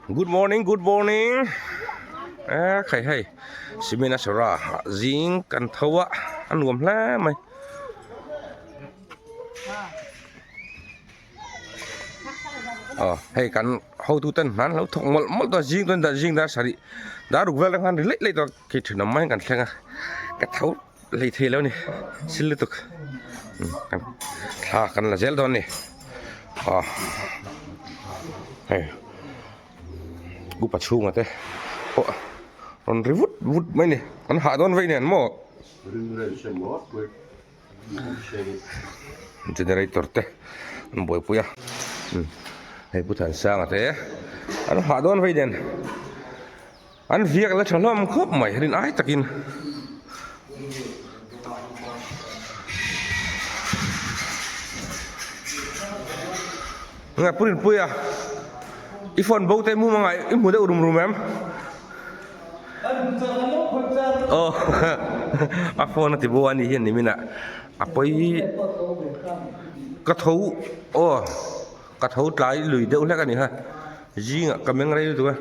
Good morning good morning e khai hei cement a sawr a zing kan tho a a nuam hle mai. Aw hei kan hotu ten hna an lo thawk mawlh mawlh tawh a zing chuan zing dar sarih dar ruk vel atang khan ri laih laih tawh a khi thenawm mai kan thleng a ka tho hlei thei lo a ni sil lutuk thla kan la zel dawn a ni aw hei upa chhunga te pawh rawn ri vut vut mai a ni an hah dawn vei nen maw. Generator te an buaipui a hei Pu Thansanga te an hah dawn vei nen an viak la tha hlawm khawp mai rin ai takin. Nge Pu Rinpuia i phone bo te mum angai i hmu deuh rum rum em? Aw a phone a ti bo a ni hian nimin ah a pawi ka tho aw ka tho tlai lui deuh hlek a ni kha zingah ka meng rei lutuk a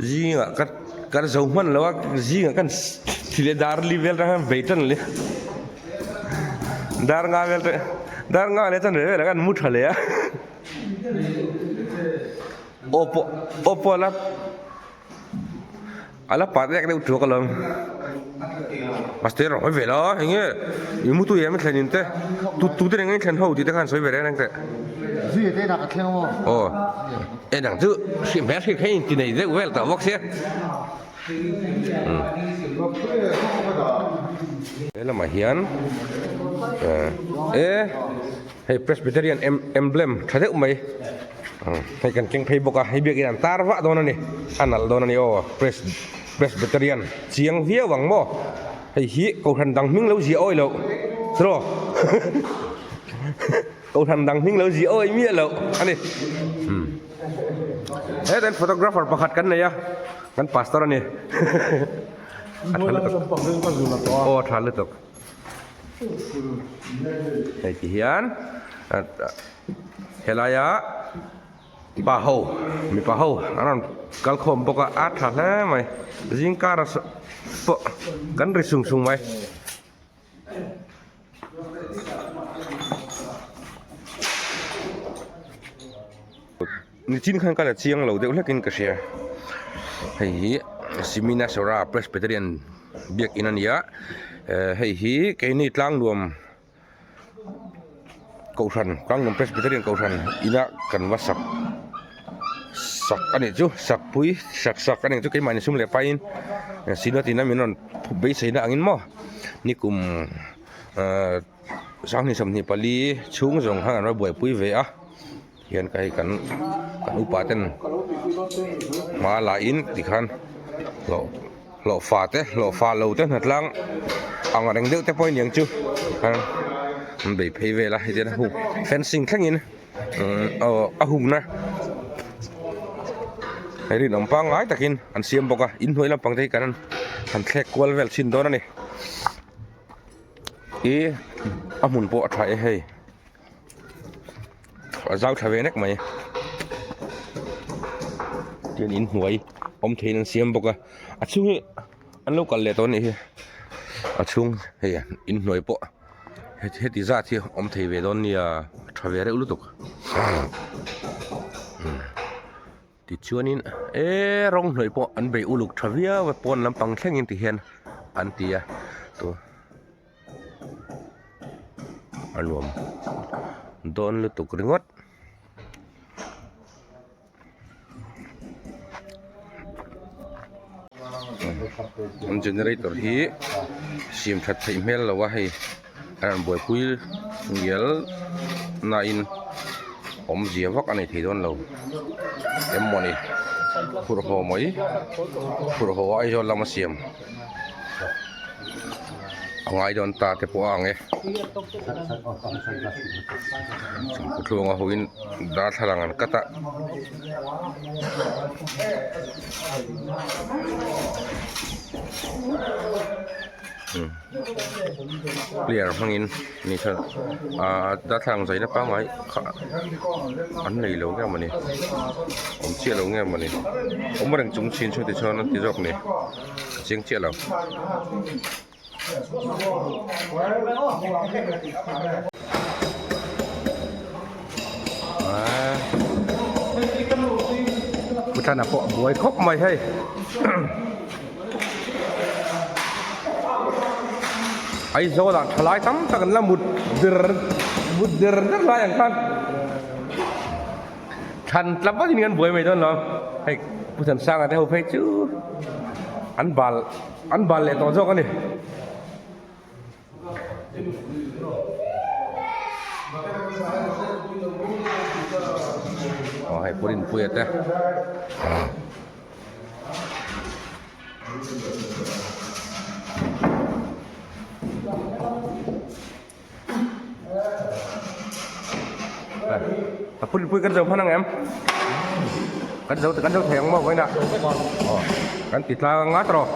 zingah ka ka zo hman lo a zingah kan thil leh dar li vel atang hian bei tan leh dar nga vel te dar nga leh chan ve velah khan mu tha leh a. Aw pawh aw pawh ala ala pat rek deuh thuak alawm master a hawi ve lo eng nge i mu tui em thlen in te tu tu te eng nge thlen ho tih te khan sawi ve reng reng teh aw en ang chu hrilh hmel hrilh kha in ti nei deuh vel tawh bawk sia he lamah hian e. Hei Presbyterian emblem tha deuh mai hei kan keng phei bawk a hei biakin an tar vah dawn a ni a nalh dawn a ni aw Presbyterian chiang viau ang maw hei hi kohhran dang hming lo ziah awi loh tiraw kohhran dang hming lo ziah awi miah loh a ni hetan photographer pakhat kan nei a kan pastor a ni a tha lutuk aw a tha lutuk. Hei ti hian helaia pa ho mipa ho an rawn kal khawm bawk a a tha hle mai zing kar a pawh kan ri sung sung mai. Nichin khan ka la chiang lo deuh hlekin ka hria hei hi Simina Sora Presbyterian biakin a ni a hei hi keini tlangnuam kohhran tlangnuam Presbyterian kohhran ina kan va sak sak a nih chu sak pui sak sak a nih chu keimahni sum leh paiin Synod in a min rawn beiseina angin maw nikum Sanghnih 24 chhung zawng khan an va buaipui ve a. Hian ka hei kan kan upa ten hma la in tikhan hlawh hlawhfa te hlawhfa lo te hnatlang ang reng deuh te pawh a niang chu tikhan an bei phei vel a hei hian a hung fencing thlengin aw a hungna hei rinawm pangngai takin an siam bawk a inhnuai lampang te hi kan han thlek kual vel thin dawn a ni ih a hmun pawh a tha e hei. A zau tha ve nek mai tin inhnuai awm theiin an siam bawk a a chhung hi an lo kal leh tawh a nih hi a chhung hei inhnuai pawh heti zat hi awm thei ve dawn nia a tha ve reuh lutuk tichuanin eee rawng hnuai pawh an bei uluk tha viau a pawn lampang thlengin ti hian an ti a tu. A nuam dawn lutuk ringawt. An generator hi siam that theih hmel lo a hei an rawn buaipui ngial na in awmzia vak a nei thei dawn lo em mawni phurh haw mai phurh haw a Aizawl lama siam. A ngai dawn ta te pawh a ang e. Kuthlunga hoin darthlalang an cut a. Plier hmangin ni chuan ahh darthlalang zaina pangngai kha an nei lo nge mawni awm chiah lo nge mawni awm reng chung chin chu tichuan an ti zawk ni a chiang chiah lo. Aaa Putlana pawh a buai khawp mai hei. Aizawl ah thalai tam tak an la mut der mut der der lai ang khan thlan tla vatin kan buai mai dawn lo hei Pu Thansanga te ho phei chu an bal an bal leh tawh zawk a ni. Aw hei Pu Rinpuia te. A pui pui kan zo hman ang em kan zo kan zo thei ang maw vawiinah aw kan ti tlang ang a tawh.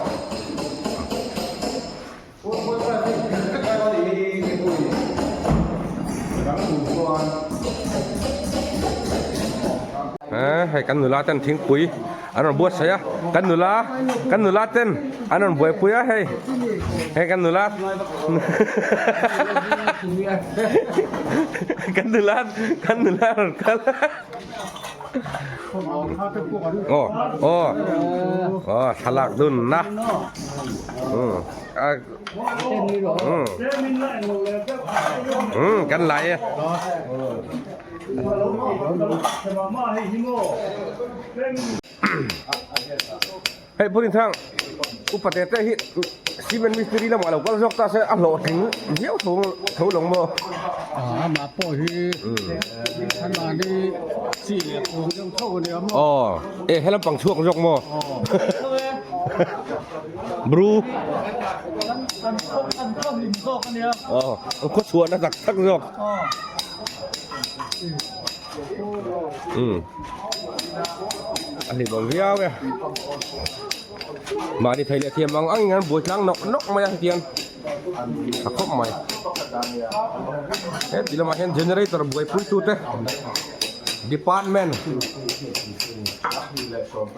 Hei kan nula ten thingpui an rawn buatsaih a kan nula kan nula ten an rawn buaipui a hei hei kan nula kan nula kan nula rawn kal aw aw aw thlalak dun na kan lai e. Hei Pu Rinthang, upa te te hi cement mistiri lamah lo kal zawk ta se a hlawhtling viau tho tho lo maw? Amah pawh hi amahni chi leh kung deuh tho a nia maw? Aw, e he lampang chhuak zawk maw? Bru. An khaw hlim zawk a nia. Aw, an khaw chhuahna tak tak zawk. A hlimawm viau e mahni thei leh thiam ang angin an buai tlang nawk nawk mai a hetiang tha khawp mai he ti lamah hian generator buaipui tute department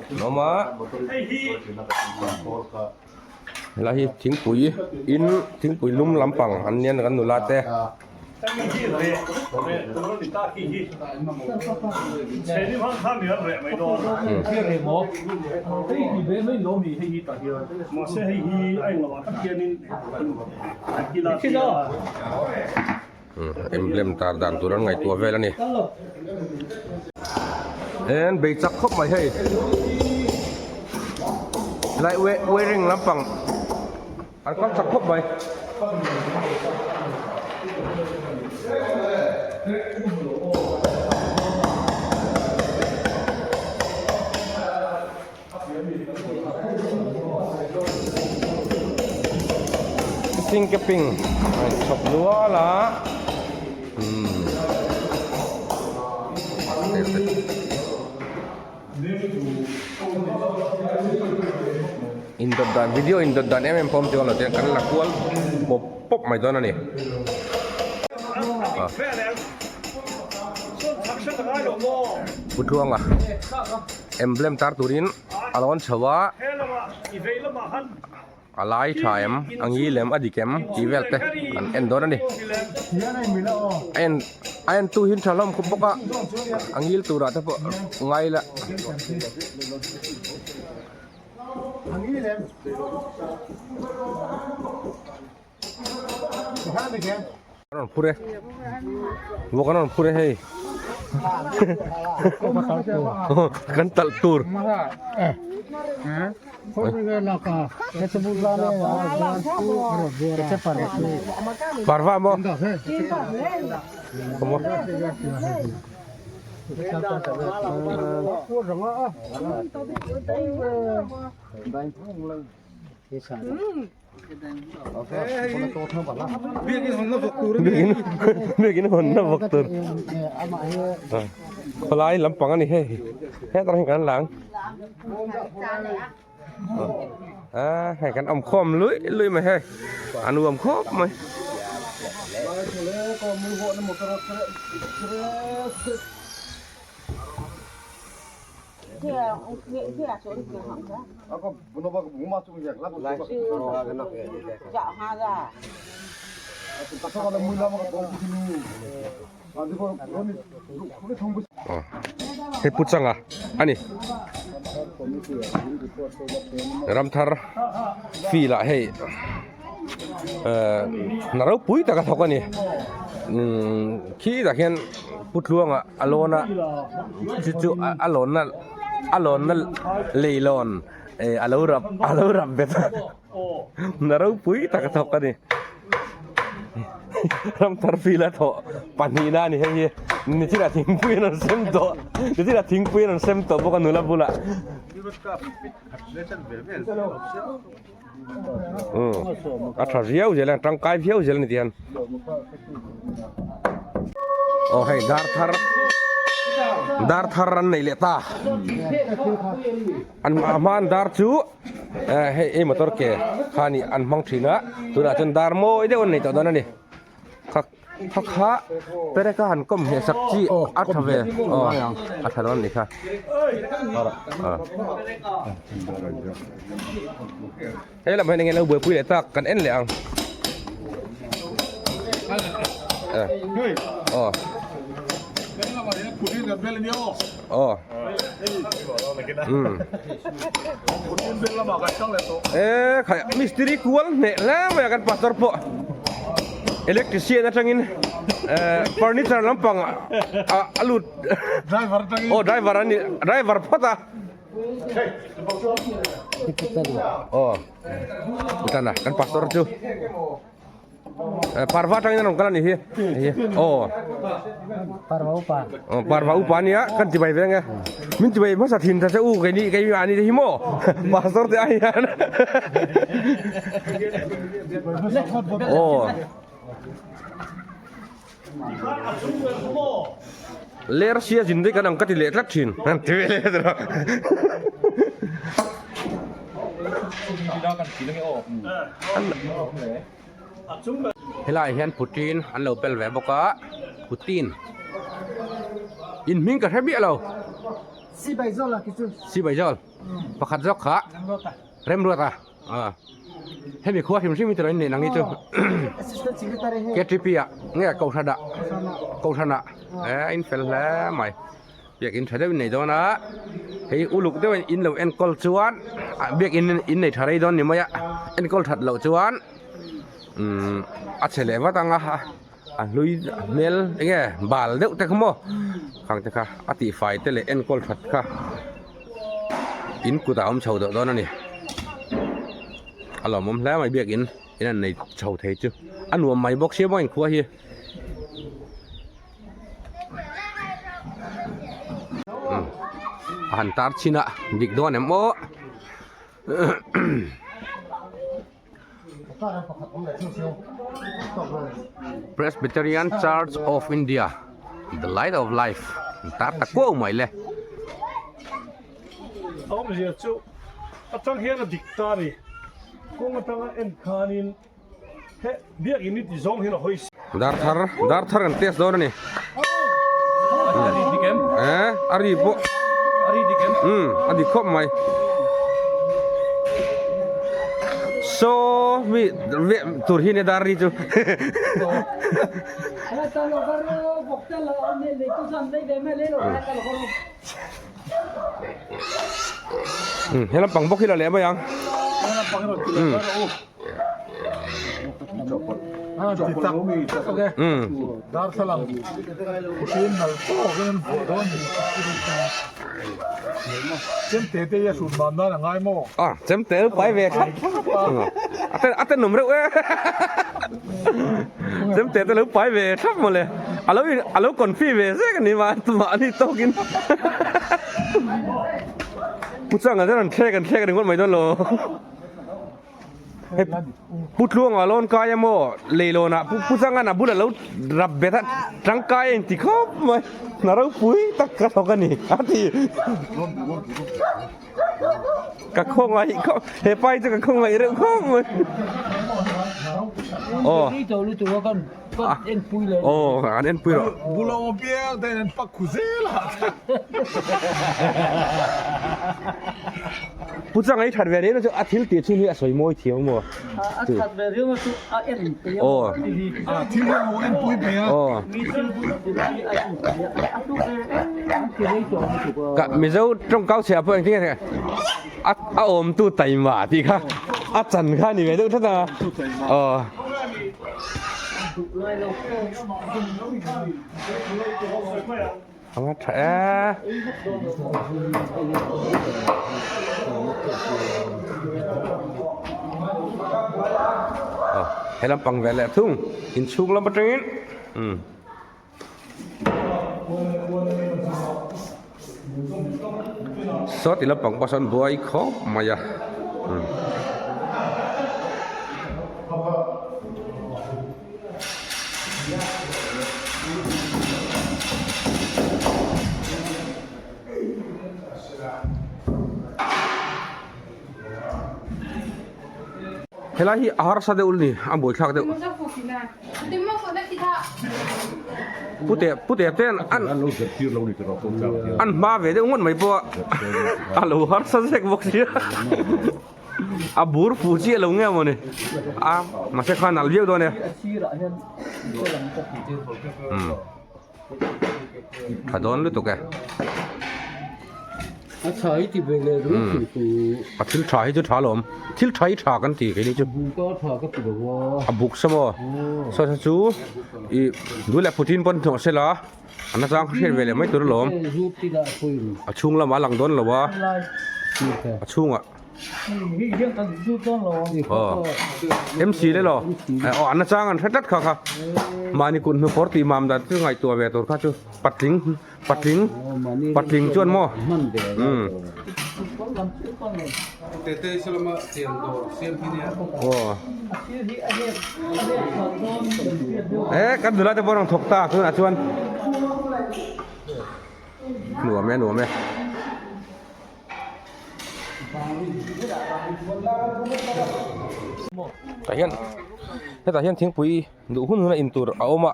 an awm a. Helai hi thingpui in thingpui lum lampang an nia kan nula te. Emblem tar dan tur an ngaihtuah vel a ni. En bei chak khawp mai hei. Lai wearing lampang an kal chak khawp mai. Singkeping a inchhawp nual a umm indawt dan video indawt dan em em pawh awm chuang lo te kan la kual pawp pawp mai dawn a ni. Putluanga. Emblem tar turin a lawn chho a, a lai tha em, a ngil em, a dik em tih vel te an en dawn a ni. A en a en tu hi tha hlawm khawp bawk a, a ngil turah te pawh ngai ila. An rawn phur e vawk an rawn phur e hei kan talh tur parva maw maw. Biakin hawnna vawk tur khawlai lampang a ni hei hetah hian kan lang. A hei kan awm khawm lui lui mai hei a nuam khawp mai. Hei pu changa a ni ramthar field ah hei hna ropui tak a thawk a ni khi tah khian pu tluanga a lawn a chu chu a lawnna a lawnna leilawn eh a lo rap a lo rap bet a hna ropui tak a thawk a ni ramthar field a thawh pahnihna a ni hei hi nichina thingpui an rawn sem tawh nichina thingpui an rawn sem tawh bawk a nula bulah. A tha viau zel a tangkai viau zel a ni tihian aw hei dar thar dar thar an nei leh ta an a hma an dar chu eh hei ei motor ke kha ni an hmang thin a tunah chuan dar mawi deuh an nei tawh dawn a ni kha kha kha perek a han kawm hneh sak chi a tha ve aw a tha dawn a ni kha he lam hian enge lo buaipui leh tak kan en leh ang aw aw e khai mistiri kual hneh hle mai a kan pastor pawh electrician atangin furniture lampang a lut driver atangin aw driver a ni driver phawt a aw tana kan pastor chu Parva atangin an rawn kal a nih hi aw Parva upa aw Parva upa ania kan ti mai veng e min ti mai hmasa thin ta che u keini kei mahni te hi maw pastor te ai hian aw ler sia zin daih kan ang ka ti leh tlat thin an ti ve leh tawh helaiah hian putin an lo bel ve bawk a putin in hming ka hre miah lo sibaizol pakhat zawk kha remruata a hemi khua hrim hrim hi tawh in neih nang hi chu ktp ah nge kohhran ah kohhran ah eh in fel hle mai biakin tha deuh in nei dawn a hei uluk deuh in in lo enkawl chuan biakin in nei tha rei dawn ni mai a enkawl that loh chuan umm a chhe leh vat ang a a hlui hmel enge bal deuh te kha maw khang te kha a tihfai te leh enkawl that kha in kutah a awm chho tawh dawn a ni a lawmawm hle mai biakin in an nei chho thei chu a nuam mai bawk sia maw inkhua hi. A han tar chhin a dik dawn em aw. Presbyterian Church of India the light of life an tar ta kuau mai le. Awmzia chu atang hian a dik ta a ni. Kawng atanga en khanin he biakin hi ti zawng hian a hawi si. Dar thar dar thar kan test dawn a ni. Eh a ri pawh a ri dik em? Um a dik khawp mai. Saw mi ve tur hi nia dar ri chu. Um he lampang bawk hi la leh mai ang. Um. A chem tel pai ve thlap a ten a tenawm reuh e chem te te lo pai ve thlap mawle a lo in a lo confi ve zek a ni mah mahni tawkin pu changa te rawn thlek an thlek a ni ngawt mai dawn lo. Hei Pu Tluanga lawn kai a maw leilawnah Pu Pu Changan a bula lo rap bet a tangkai a inti khawp mai hna ropui tak ka thawk a ni a ti. Ka khawngaih khawp he pa hi chu ka khawngaih reuh khawp mai. Aw. Aw an enpui rawh. Bulo bial te an pak khu zel a. Pu Changa i that ve reng chu a thil tih chhung hi a sawi mawi thiam maw? A that ve reng chu a en pui a. Aw. A thil hi a en pui pei a. Aw. Mi thil hi a en pui a. A tluk ve em ti rei tawh lutuk a. Ka Mizo tawngkau chhia pawh engtin nge a a awmtu taima tih kha a chan kha a ni ve deuh tlat a. Aw. A tha e. Aw he lampang ve leh thung inchhung lam atangin umm. Saw ti lampang pawh sawn buai khawp mai a umm. Helai hi a harsa deuh ni a buaithlak deuh pute pute te an an hma ve deuh ngawt mai pawh a lo harsa zek bawk sia. A bur fu chiah lo nge mawni a mahse khan alh viau dawn e umm tha dawn lutuk e umm a thil tha hi chu tha alawm thil tha hi tha kan ti keini chu a buk sa maw saw saw chu ih duh leh putin pawn hnawh se la a nachang hriat ve leh mai tur alawm a chhung lamah a lang dawn lo a a chhungah aw MC le law aw a nachang an hre tlat kha kha mahni kut hnu kawr tih mam dan chu ngaihtuah ve tur kha chu patling patling patling chuan maw umm aw e kan nula te pawh an rawn thawk ta tunah chuan nuam e nuam e. Tah hian hetah hian thingpui duh hun hun a in tur a awm a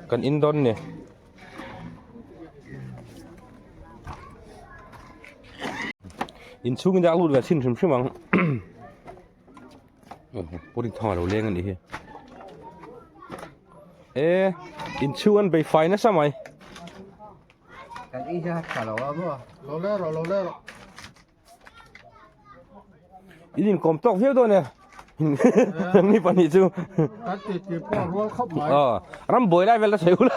kan in dawn a ni. Inchhungin a lut ve chhin hrim hrim ang pawhin thang a lo leng a nih hi e inchhung an bei fai nasa mai. In inkawm tawk viau dawn e ni pahnih chu Kan ti ti pawh rual khawp mai. Aw ram buai lai vel ta sawi ula.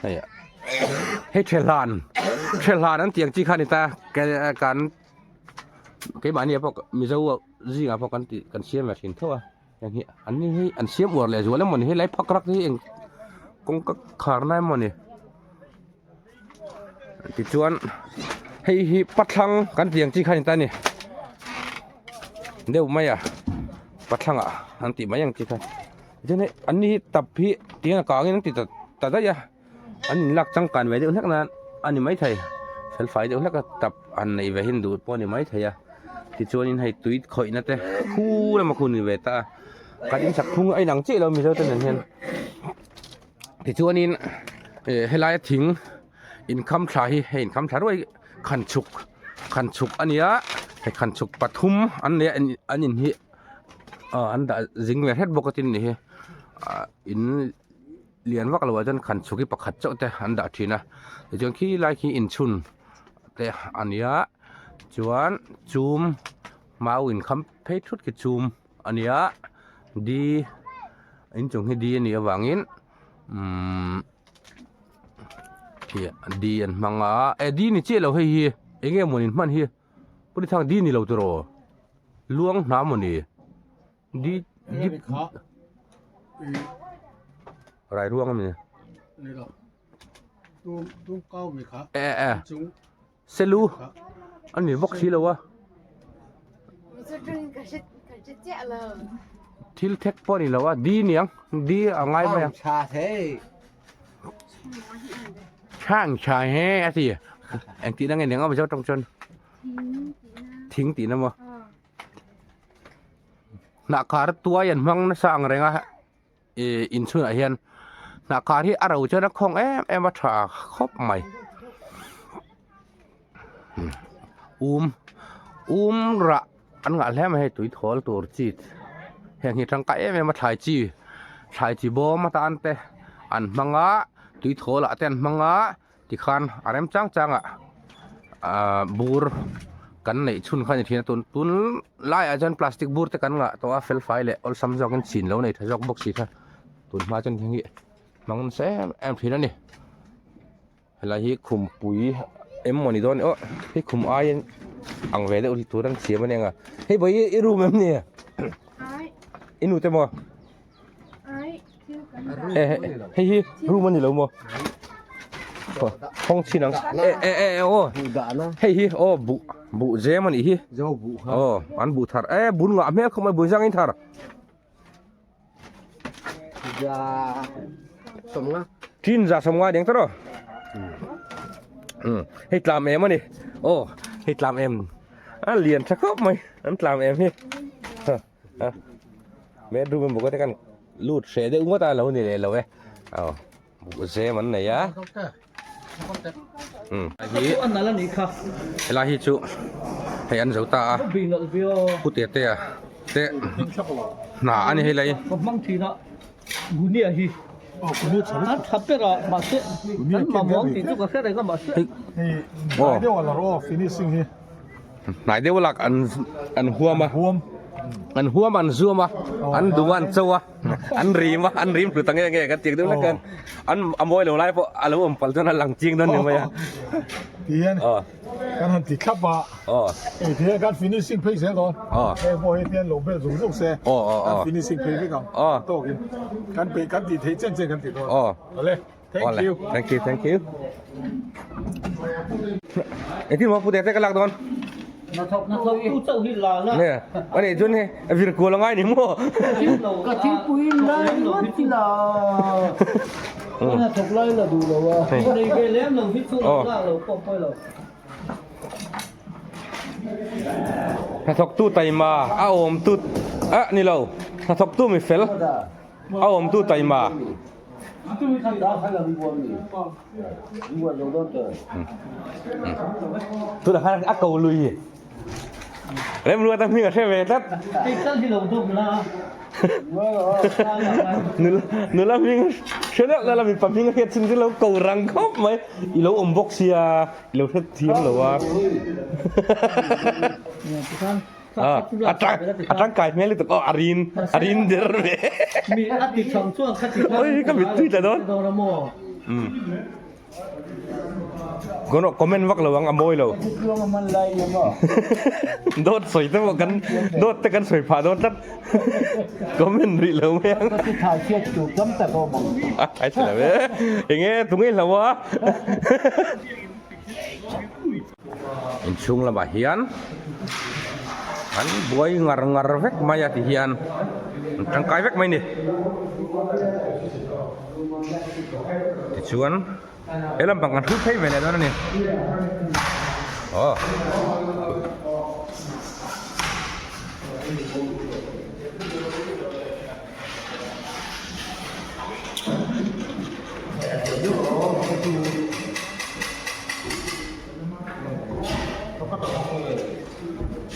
Hei hei thehlan thehlan an tih ang chi kha a ni ta kan keimahni ah pawh mizo zingah pawh kan tih kan siam ve thin tho a. Heng hi an ni hi an siam uar leh zual emaw ni helai phak rak hi eng kawngka khar na emaw ni tichuan hei hi pathlang kan tih ang chi kha a ni ta a ni deuh mai a pathlang ah an tih mai ang chi kha tichuan hei an ni hi tap hi tiang a kangin an ti ta ta daih a an inlak changkan ve deuh hlek nan a ni maithei felfai deuh hlek a tap han neih ve hi an duh pawh a ni maithei a tichuanin hei tui khawihna te khu lama khu ni ve ta a kan insak phung a inang chiah lo mizo te nen hian tichuanin eh helaia thing inkham thla hi hei inkham thla ruai khan chhuk khan chhuk a ni a hei khan chhuk pathum an nei a an in hi ah an dah zing ve hret bawk a tin ni hi ah in. Lian vak loah chuan khan chhuk hi pakhat chauh te an dah thin a tichuan khi lai khi inchhun te a ni a chuan chum mau inkham phei thut khi chum a ni a di inchung hi di a nih avangin umm di an hmang a e di ni chiah lo hei hi eng nge mawni hman hi pawlithang di ni lo tiraw luang hna mawni. Di di Rai ruang ami Tum tum kau mi kha. E e. Selu. A ni bawk si lo a. Thil thek pawh a ni lo a, di niang, di a ngai mai ang. Chhang tha he a ti. Engtihna nge niang a Mizo tawng chuan? Thing tihna maw? Hnahkhar tuai an hmang nasa ang reng a. Ih inchhunah hian hnahkhar hi a ro chuan a khawng em em a tha khawp mai um um rah an ngah hle mai hei tui thawl tur chi heng hi tangkai em em a thlai chi thlai chi bawm atan te an hmang a tui thawl ah te an hmang a. Tikhan a rem chang chang ah ahh bur kan neih chhun kha a ni thin a tun tun laiah chuan plastic bur te kan ngah tawh a fel fai leh awlsam zawkin chin lo nei tha zawk bawk si kha tun hma chuan heng hi hmang nasa em em thin a ni helai hi khumpui em maw ni dawn aw hei khum aiin ang ve deuh tur an siam a ni ang a hei vawi i room em ni i nu te maw. Hei hi room a ni lo maw? Hawng chhin ang. E e e e aw. Hei hi aw buh buh zem a nih hi. Aw an buh thar e bun ngah hmel khawp mai bun zang in thar. Tin za sawmnga deng tawh. Hei tlam em a ni. Aw hei tlam em. A lian tha khawp mai an tlam em hi. Bedroom in bawk te kan lut hreh deuh ngawt a lo ni leh lo e aw buh zem an nei a um hi helai hi chu hei an zo ta a pu te te a te hna a ni helai Hnai deuh lak an an huam a an huam an zuam a an duh a an cho a an rim a an rim hlu ta nge nge kan tiang deuh hlek hian an a mawi lo lai pawh a lo awm palh chuan a lang chiang dawn ni mai a Tihian kan han ti thlap a hei tihian kan finishing phei zel dawn hei pawh hei tihian lo bel zung zung se kan finishing phei vek ang tawkin kan peih kan tih theih chen chen kan ti dawn awle. Thank you. Thank you, thank you. Engtin maw pute te ka lak dawn? Na thok na thok tu chauh hi la la. Ne, ani chun he vir kual angai ni maw? Ka thingpui lai ngawt la. Na thok lai la duh lo a. Nei ve lem lo hi chu la lo pawh pawi lo. Hnathawktu taima a awm tu a ni lo. Hnathawktu mi fel a awm tu taima. Tunah khan a ko lui Remruata hming a hre ve tlat. Nula hming hre deuh la mipa hming a hriat chhung chu lo ko rang khawp mai. I lo awm bawk sia i lo hre thiam lo a. A tangkai hmel lutuk aw a rin a rin der ve. Oi ka mittui tla dawn. Kono comment vak lo ang a mawi lo. Dawt sawi te pawh kan dawt te kan sawi phah dawn tlat. Comment rih lo mai ang. A thai chhe lo e. Enge tunge hlo a. Inchhung lamah hian an buai ngar ngar vek mai a ti hian an tangkai vek mai a ni tichuan he lampang kan hrut phei ve leh dawn a ni aw.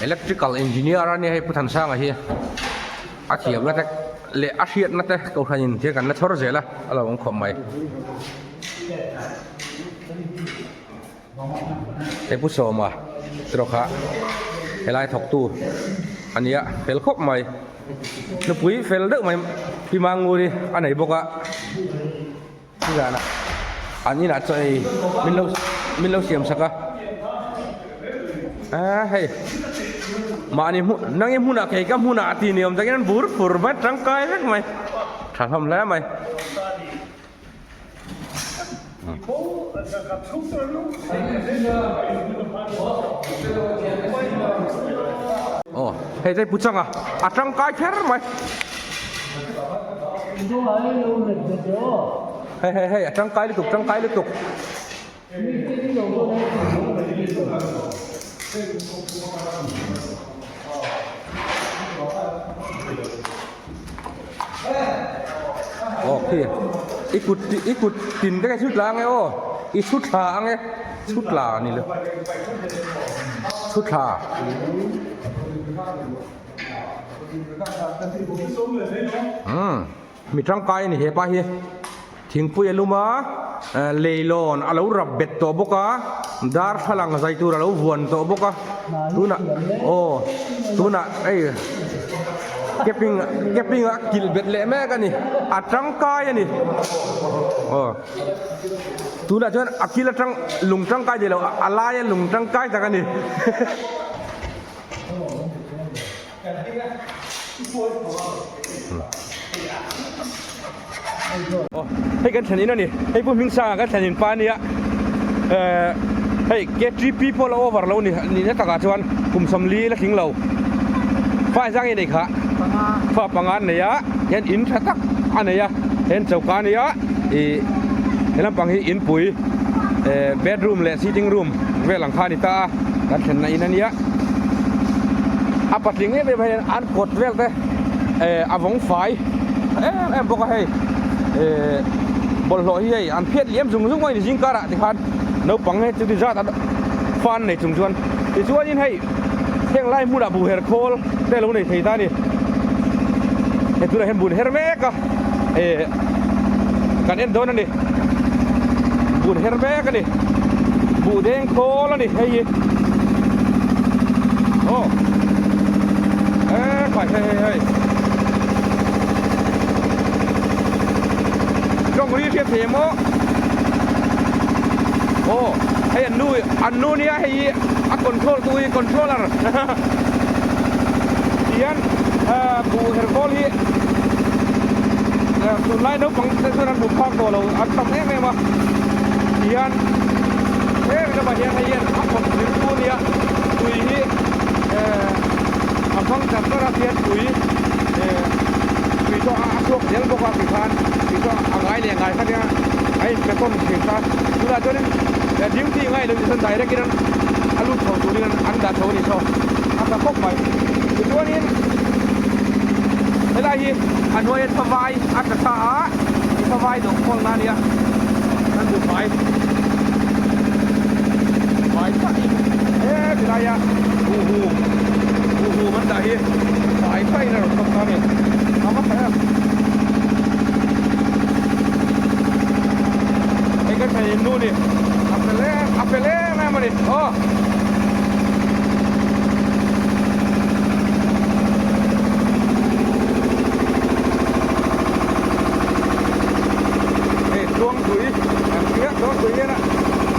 Electrical engineer a nia hei Pu Thansanga hi a thiamna te leh a hriatna te kohhranin thil kan la chhawr zel a a lo awm khawp mai. Hei Pu Sawma erawh kha helai thawktu a nia fel khawp mai nupui fel deuh mai Pi Manguri a nei bawk a. Chuzanah an inah chaw ei min lo min lo siam sak a a hei mahni hmun nang i hmunah kei ka hmunah a ti ni awm takin an bur fur mai tangkai vek mai tha hlawm hle mai. Aw hei te pu changa a tangkai kher mai. Hei hei hei a tangkai lutuk tangkai lutuk. Aw khi i kut i kut tin te ka chhut la ange aw i chhut thla ange chhut la a ni lo chhut thla. Umm mi tangkai a ni hepa hi thingpui a lum a leilawn a lo rap bet tawh bawk a darthlalang zai tur a lo vuan tawh bawk a tunah aw tunah hei camping camping a kilh bet leh mek a ni a tangkai a ni aw tunah chuan a kil atang lung tangkai ni lo a laia lung tangkai tak a ni. Hei kan thlen in a ni hei pu hming sanga kan thlen in pa ania ehh hei ktp pawh la over lo ni nihna takah chuan kum sawmli la tling lo fa zang i nei kha fa panga an nei a hian in tha tak a nei a hian choka a nia ih he lampang hi inpui ehh bedroom leh sitting room vel ang kha a ni ta a kan thlenna in a nia. A patling em em hian an kawt vel te eh a vawng fai em em bawk a hei eh bawlhhlawh hi hei an phiat liam zung zung mai a ni zing karah tikhan naupang he chuti zat an fan nei chung chuan tichuanin hei heng lai hmunah buh her khawl te lo nei thei ta a ni he tunah hian bun her mek a eh kan en dawn a ni bun her mek a ni buh deng khawl a ni hei hi. Aw e khai hei hei hei tawng ri hriat thei em aw aw hei an nu an nu nia hei hi a control tu hi controller tihian buh her kawl hi tunlai naupang te chuan an hmu phak tawh lo an tam em em a tihian heng lamah hian hei hian a kawt zir tu ania tui hi eh a hmang char char a khian tui eh tui chu a chhuak zel bawk a tikhan tui chu a ngai leh ngai kha nia a inpe tawn thin ta tunah chuanin duty ngai lo chuan direct in a lut chho turin an dah chho a ni saw a tha khawp mai tichuanin helai hi a hnuaia thavai a tla tha a thavai dawh khawlna a nia kan duh fai. Vai tak in he tilai a buh hum buh hum an dah hi vai tak in a rawn chawp ta a ni a va tha em hei ka thei in nu ni a fel em a fel em em a ni aw. Hei Tluangpui an ti a Tluangpui hian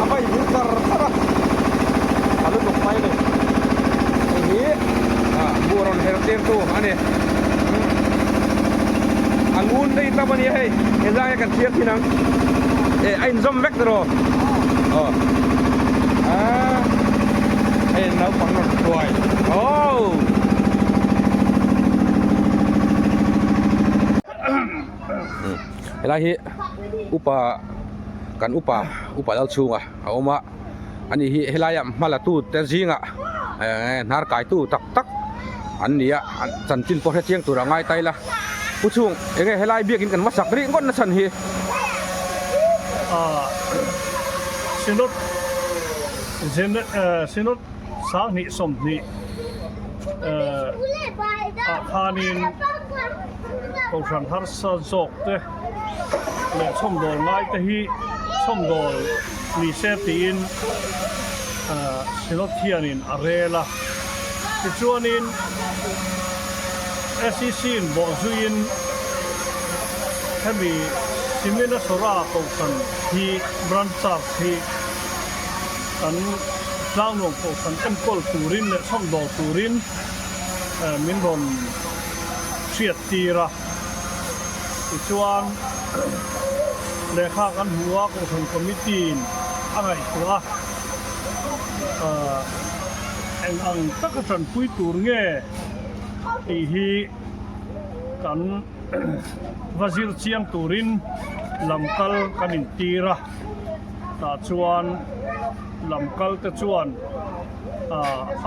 a vai vil char char a a lutuk mai a ni hei hi buh rawn her tir tu a ni a ngun te hi tam a nia hei he zang hi kan thlir thin ang eh a inzawm vek tiraw aw ah hei naupang rawn hruai aww. Helai hi upa kan upa upa lal chhunga a awm a ani hi helai ah hma la tu te zingah eh hnar kai tu tak tak an ni a chanchin pawh hre chiang tur a ngai ta ila pu chhung eng nge helai biakin kan va sak rih ngawt na chhan hi. Ah Synod Synod 20 20 ah khanin Kohhran harsa zawk te leh chhawmdawl ngai te hi chhawmdawl ni se tiin Synod hianin a rel a. Tichuanin SEC in bawhzuiin hemi Siminasora Kohhran hi Branch Church hi kan Tlangnuam Kohhran enkawl turin leh chhawmdawl turin min rawn hriat tir a, tichuan lehkha kan hmu a, Kohhran Committee in. a ngaihtuah a, eng ang taka tanpui tur nge tih hi kan va zir chiang turin lam kal kan intir a, tah chuan lam kal te chuan a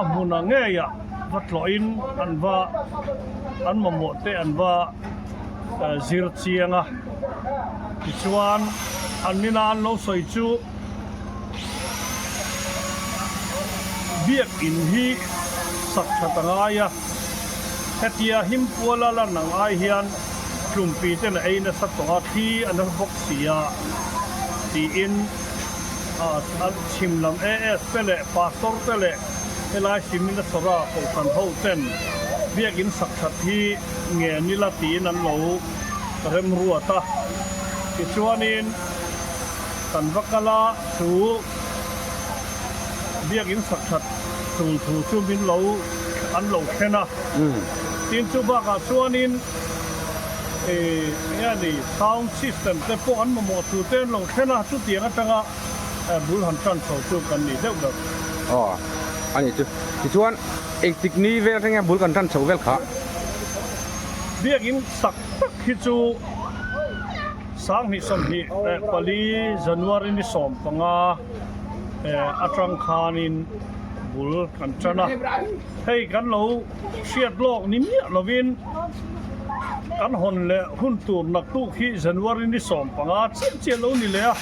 hmunah ngeiah va tlawhin an va an mamawh te an va zir chiang a, tichuan an nina an lo sawi chu biakin hi sak that a ngai a, hetia himpuala lan ang ai hian tlumpi ten a ei nasa tawh a, thli a nasa bawk si a tiin an chhim lam AS te leh Pastor te leh helai Simina Sawra Kohhran ho ten biakin sak that hi nge nila tiin an lo remruat a, tichuanin kan va kal a chu biakin sak that tul thu chu min lo an lo thlen a, tin chu bakah chuanin ih eng nge ni sound system te pawh an mamawh thu te an lo thlen a, chutiang atanga bul han tan chho chu kan ni deuh deuh. Aw a ni chu, tichuan engtik ni vel thleng hian bul kan tan chho vel kha. Biakin sak tak hi chu 2024 January ni 15 atang khanin bul kan tan a, hei kan lo hriat lawk ni miah lovin kan hawn leh hun tur naktuk hi January ni 15 chiah chiah lo ni leh a,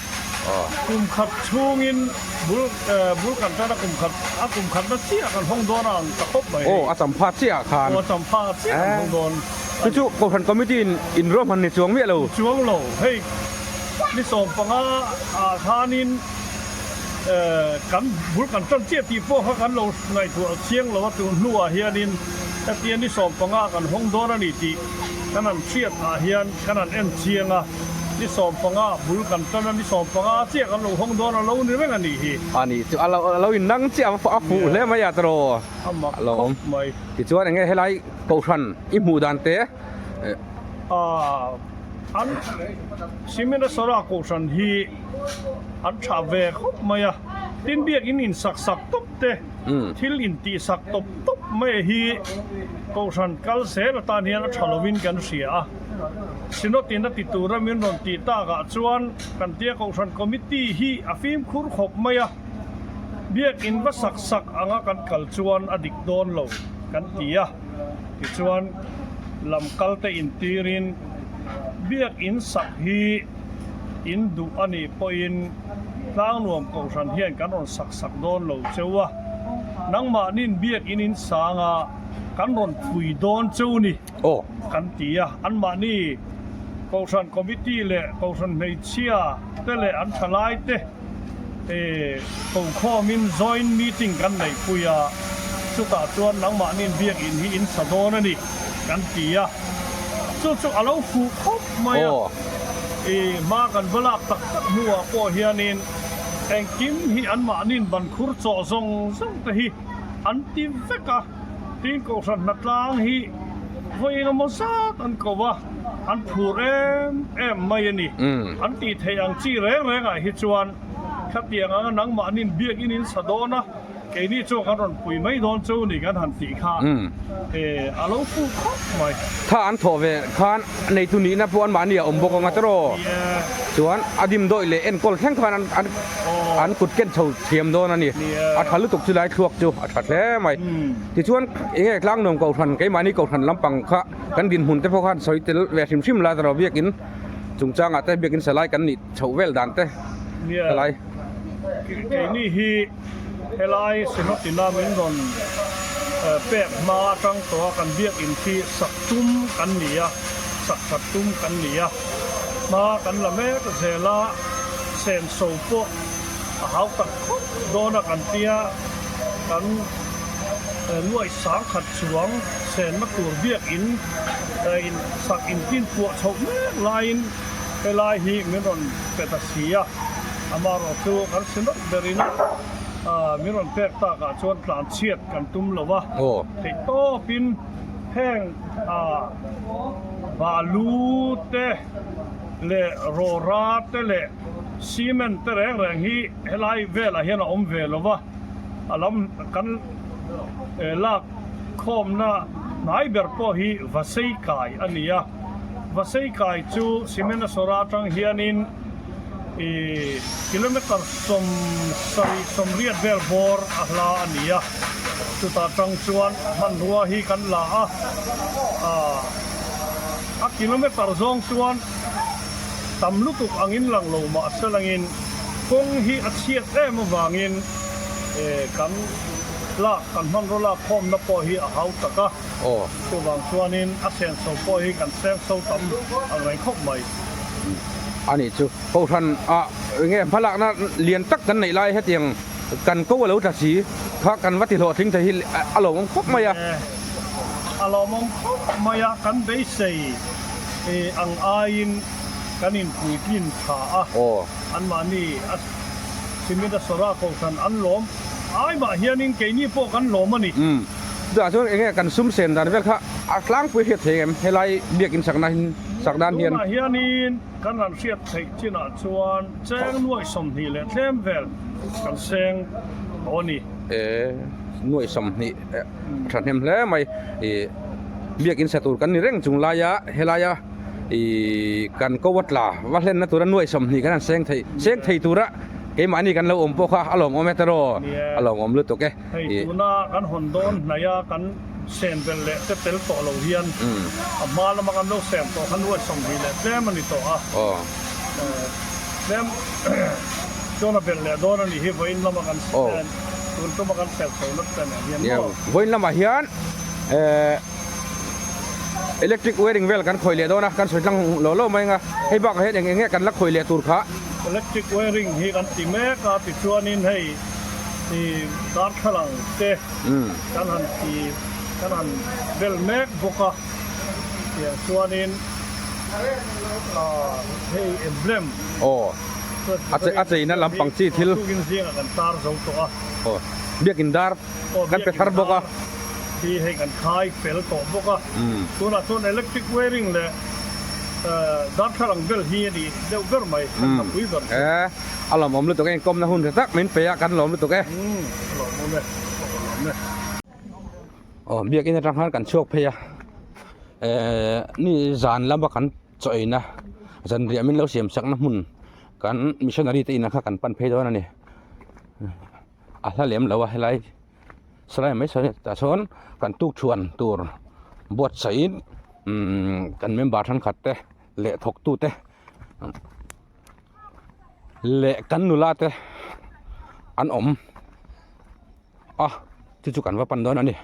kum khat chhungin bul bul kan tan a kum khat a kum khatna chiah kan hawng dawn a ang ta khawp mai hei. Aw a champha chiah ah khan. Aw a champha chiah kan hawng dawn. Chu chu Kohhran Committee in in ruahman ni chuang miah lo. Chuang lo hei ni 15 ah khanin kan bul kan tan chiah tih pawh kha kan lo ngaihtuah chiang lo a tun hnuah hianin hetia ni 15 kan hawng dawn a ni tih kan han hriat ah hian kan han en chiang a. Ni 15 bul kan tan a, ni 15 chiah kan lo hawng dawn a lo ni reng a nih hi. A nih chu a lo a lo in nang chiah a fuh hle mai a tiraw. A mak khawp mai. Tichuan eng nge helai Kohhran i hmuh dan te? Aaa an Simenasara Kohhran hi an tha ve khawp mai a, tin biakin in sak sak tawp te, thil in tih sak tawp tawp mai hi Kohhran kal zel atan hian a tha lovin kan hria a. Synod in a ti tura min rawn tih takah chuan kan tia Kohhran Committee hi a fimkhur khawp mai a, biakin va sak sak anga kan kal chuan a dik dawn lo kan ti a, tichuan lam kal te intirin biakin sak hi in duh a nih pawhin Tlangnuam Kohhran hian kan rawn sak sak dawn lo cheu a, nangmahnin biakin in sanga kan rawn pui dawn cheu ni. Aw. Kan ti a, anmahni Kohhran Committee leh Kohhran hmeichhia te leh an thalai te kokhawmin joint meeting kan neihpui a, chutah chuan nangmahni'n biakin hi in sa dawn a ni kan ti a, chu chu a lo fuh khawp mai a, hma kan va lak tak tak hnuah pawh hianin engkim hi anmahni'n bankhur chawh zawng zawng te hi an ti vek a. Tin Kohhran hnatlang hi vawi engemaw zat an ko a, an phur em em mai a ni. An tih theih ang chi reng rengah hi chuan khatiang anga nangmahnin biakin in sa dawn a, keini chuan kan rawn pui mai dawn chu ni kan han tih kha a lo fuh khawp mai. Tha an thawh ve khan neitu nihna pawh anmahni a awm bawk ang a tiraw? Chuan a dimdawih leh enkawl thleng khan an an kut ken chho thiam dawn a ni. A tha lutuk chu lai thluak chu a tha hle mai. Tichuan eng nge Tlangnuam Kohhran keimahni Kohhran lampang kha kan dinhmun te pawh khan sawi tel ve hrim hrim la tiraw biakin chungchangah te biakin salai kan nih chhoh vel dan te helai. Keini hi helai Synod-ina min rawn pek hma atang tawha kan biakin khi sak tum kan ni a, sak that tum kan ni a. Hma kan la mek zel a, senso pawh a hau tak khawp dawn a kan tia, kan nuaih sangkhat chuang senna tur biakin in sak intin puah chhoh mek laiin helai hi min rawn pe ta si a, amaherawh chu kan si nawlh berin min rawn pek takah chuan tlanchhiat kan tum lo a, theihtawpin heng balu te leh rawra te leh. Cement te reng reng hi helai velah hian a awm ve lo va, a lam kan lak khawmna hnai ber pawh hi Vasei kai a ni a. Vasei kai chu cement a sawr atang hianin ih kilometer 70 80 vel bawr a hla a ni a. Chutah tang chuan hmanrua hi kan la a, a kilometer zawng chuan tam lutuk angin lang lo mah selangin kawng hi a chhiat em avangin kan lak kan hmanraw lak khawmna pawh hi a hau tak a, chuvang chuanin a senso pawh hi kan sengso tam ang reng khawp mai. A nih chu Kohhran ah enge hmalakna lian tak kan neih lai hetiang kan ko a lo tla si kha kan va ti hlawhtling thei hi a lawmawm khawp mai a. A lawmawm khawp mai a, kan beisei ang aiin kan inpuitlin tha a, anmahni a Simit a Sawra Kohhran an lawm ai mah hianin keini pawh kan lawm a ni. Chutah chuan enge kan sum sen dan vel kha a tlangpui hriat thei em helai biakin sakna sak dan hian. Tunah hianin kan han hriat theih chinah chuan cheng nuaih 20 leh tlem vel kan seng tawh a ni. E nuaih 20 thahnem hle mai i biakin sa tur kan ni reng chung laia helaia i kan ko a tla va hlenna tura nuaih 20 kan han seng thei seng thei tura keimahni kan lo awm pawh kha a lawmawm e tiraw a lawmawm lutuk e. Hei tuna kan hawn dawn hnaia kan sen belh leh te tel tawh lo hian a hma lama kan lo sem tawh kha nuaih 20 leh tlem a ni tawh a, tlem chuan a belh leh dawn a nih hi vawiin lama kan tun tuma kan sel chho nat te nen hian maw. Vawiin lamah hian electric wiring vel kan khawih leh dawn a, kan sawi tlang lo lo mai ang a, hei bakah hian eng eng nge kan la khawih leh tur kha. Electric wiring hi kan ti mek a, tichuanin hei i darthlalang te kan han ti kan han bel mek bawk a tiang chuanin ah hei emblem aw a chei a cheina lampang chi thil tukin zingah kan tar zo tawh a aw biakin dar kan pe thar bawk a hi hei kan khai fel tawh bawk a tunah chuan electric wiring leh darthlalang bel hi a ni deuh ber mai kan la pui ber chu. A lawmawm lutuk e, inkawmna hun tha tak min pe a, kan lawm lutuk e. A lawmawm e, ka lawm e. Aw, biakin atang khan kan chhuak phei a, eh ni zan lama kan chaw eina zanriah min lo siam sakna hmun kan missionary te inah kha kan pan phei dawn a ni. A hla lem lo a helai salai mai sawn tah sawn kan tukṭhuan tur buatsaihin umm kan member thenkhat te leh thawktute. leh kan nula te an awm a chu chu kan va pan dawn a ni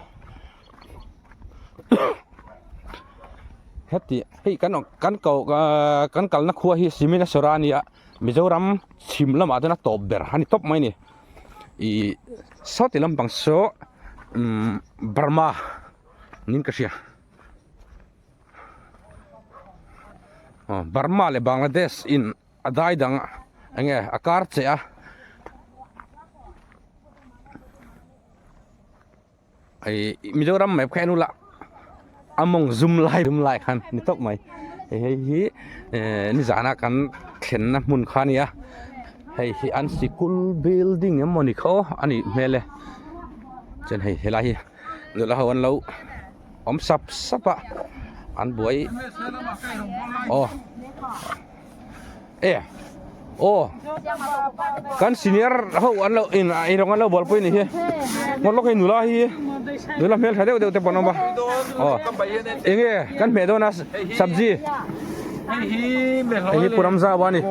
heti hei kan kan ko ahh kan kalna khua hi Siminasora a ni a Mizoram chhim lamah chuan a tawp ber a ni tawp mai a ni ih sawti lampang saw umm Burma niin ka hria. Burma leh Bangladesh in a dai dang eng nge a kar che a ih Mizoram map kha en ula a mawng zum lai zum lai khan ni tawp mai hei hei hi eh nizana kan thlenna hmun kha a nia hei hi an sikul building emaw ni kha aw a nih hmel e chuan hei helai hi nula ho an lo. Awm sap sap a an buai aw e aw kan senior ho an lo in ei rawng an lo bualpui ni hi ngawt lawk hei nula hi nula hmel tha deuh deuh te pawh an awm a aw enge kan hmeh dawn a sabji hei hi puram zau a ni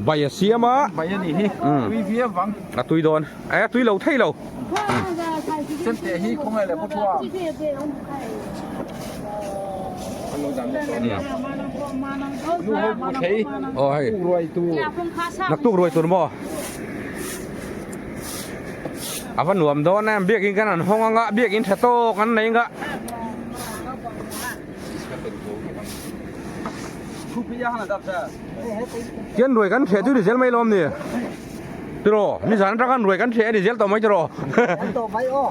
bai a siam a a tui dawn a tui lo thei lo. Aw hei naktuk ruai tur maw a va nuam dawn em biakin kan an hawng anga biakin tha tawk an nei anga tian ruai kan hreh chu ni zel mai lawm ni. Tiraw, nizan atang khan ruai kan hreh a ni zel tawh mai tiraw. Kan tawh mai aw.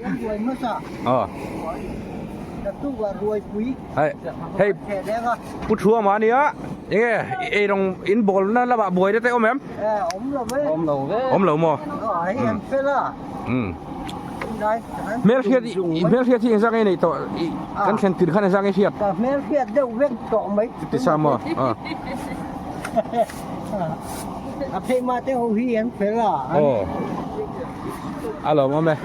Kan ruai hmasa. Aw. Naktuk ah ruai pui. Hei, hei. Pu Thua mah ania. Enge ei rawng in bawl na lamah buai na te awm em? Awm lo ve. Awm lo ve. Awm lo maw? Hei an fel a. Hmel hriat hmel hriat hi engzah nge nei tawh kan thlen tir khan engzah nge hriat? Ka hmel hriat deuh vek tawh mai. Ti sa maw? A phei mah te ho hi an fel a. Aw. A lawm awm e.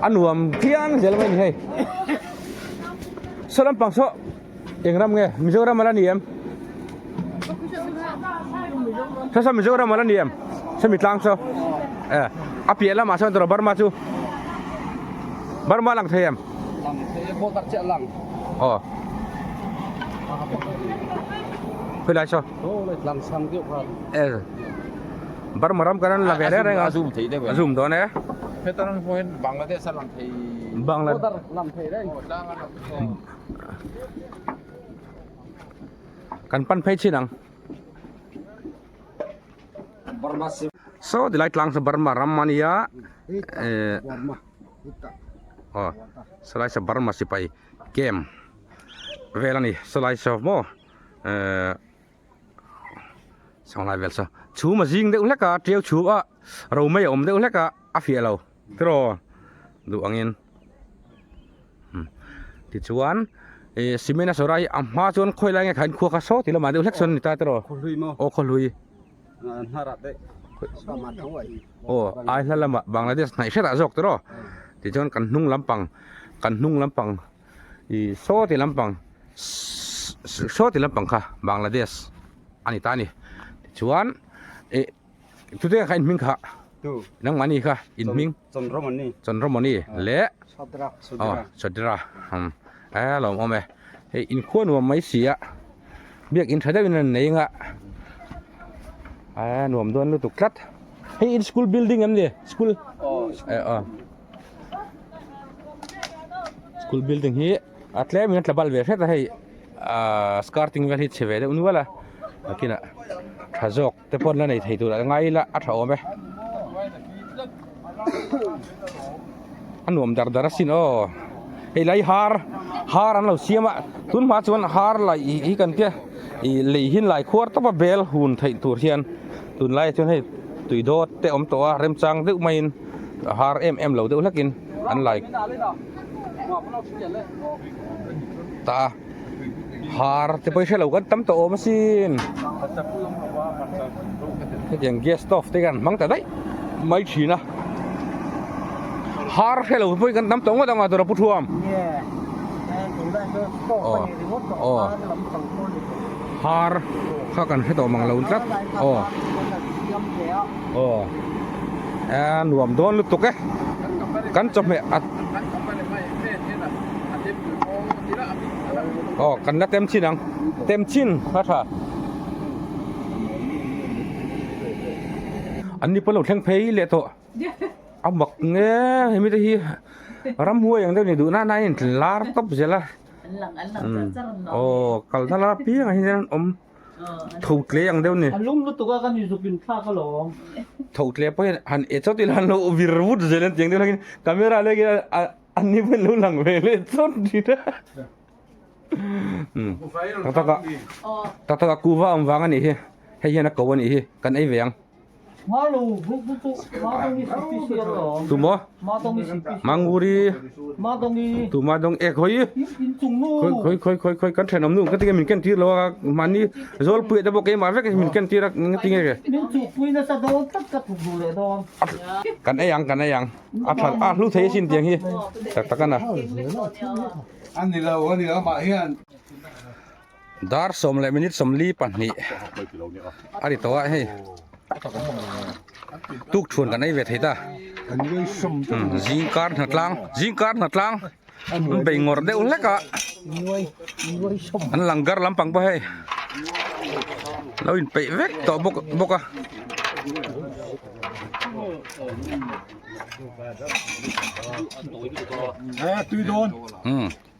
A nuam tliang zel mai ni hei. Saw lampang saw eng ram nge Mizoram ala ni em? Saw saw Mizoram ala ni em? Saw mi tlang saw. Eh a piah lamah sawn tawrh Burma chu. Burma lang thei em? Lang thei e border chiah lang. Aw. Khawi lai saw? Lang sang deuh khan. Eh Burma ram kan la ve reng reng a. A zoom thei deuh A zoom dawn e. Heta ram pawh hian Bangladesh a lang thei. Bangladesh. Border lang thei reng. Kan pan phei chin ang. Burma sim. Saw tilai tlang saw Burma ram a nia. Eh. Burma. Aw. Sawlai saw Burma sipai camp vel a ni. Sawlai saw maw eh. Sawnglai vel saw chhum a zing deuh hlek a tiau chhum a ro mai a awm deuh hlek a a fiah lo tiraw duh angin tichuan ih cement a sawr a hi a hma chuan khawi lai nge kha in khua kha saw tih lamah deuh hlek chuan a ni ta tiraw aw khawhlui aw ai hla lamah Bangladesh hnaih hretah zawk tiraw tichuan kan hnung lampang kan hnung lampang. Ih saw ti lampang saw ti lampang kha Bangladesh a ni ta a ni tichuan ih tute kha in hming kha nangmahni kha in hming Chandramoney Chandramoney leh aw Chodra a lawmawm e hei inkhua nuam mai si a biakin tha deuhin an nei anga a nuam dawn lutuk tlat hei in school building em ni school aw. School building hi a tlem in a tla bal ve hret a hei ahh skirting vel hi chhe ve deuh nual a nakinah tha zawk te pawn la nei thei tur a ngai ila a tha awm e a nuam dar dar asin aw hei lai har har an lo siam a tun hma chuan har laih hi kan tia ih lei hin lai khuar tawp a bel hun theih tur hian tunlaiah chuan hei tui dawt te awm tawh a remchang deuh maiin. A har em em lo deuh hlakin an lai ta a har te pawh hi hrelo kan tam tawh awm asin hetiang gas stove te hian hmang ta daih mai thin a har hrelo pawh hi kan tam tawh ngawt ang a dawr a pu thuam aw aw har kha kan hre tawh mang lo tlat aw. Aw a nuam dawn lutuk e kan chawhmeh a aw kan la tem chin ang tem chin a tha an ni pawh lo thleng phei leh tawh a mak nge hemi te hi ramhuai ang deuh ni duh nana a in lar tawp zel a aw kal na apiangah hian an awm. Tho tle ang deuh ni. A lum lutuk a kan inzuk in thlak alawm. Tho tle pawh hian han e chawt ila an lo vir vut zel an tiang deuh hlek in camera lek in an ni pawh in lo lang ve leh chawt thin a. Tak tak a tak tak a kuva awm vang a nih hi hei hian a ko a nih hi kan ei ve ang. Tumaw? Manguri Tuma dawng e khawi khawi khawi khawi khawi kan thenawm nu ka tinge min ken tir lo a mahni zawlpuia te pawh keimah vek min ken tir a tinge ke kan ei ang kan ei ang a tha a hlu thei asin tiang hi tak tak ana Dar sawm leh minute 42 a ri tawh a hei tuk chhuan kan ei ve thei ta zing kar hna tlang zing kar hna tlang an bei ngawr deuh hlek a an langgar lampang pawh hei lo in peih vek tawh bawk bawk a.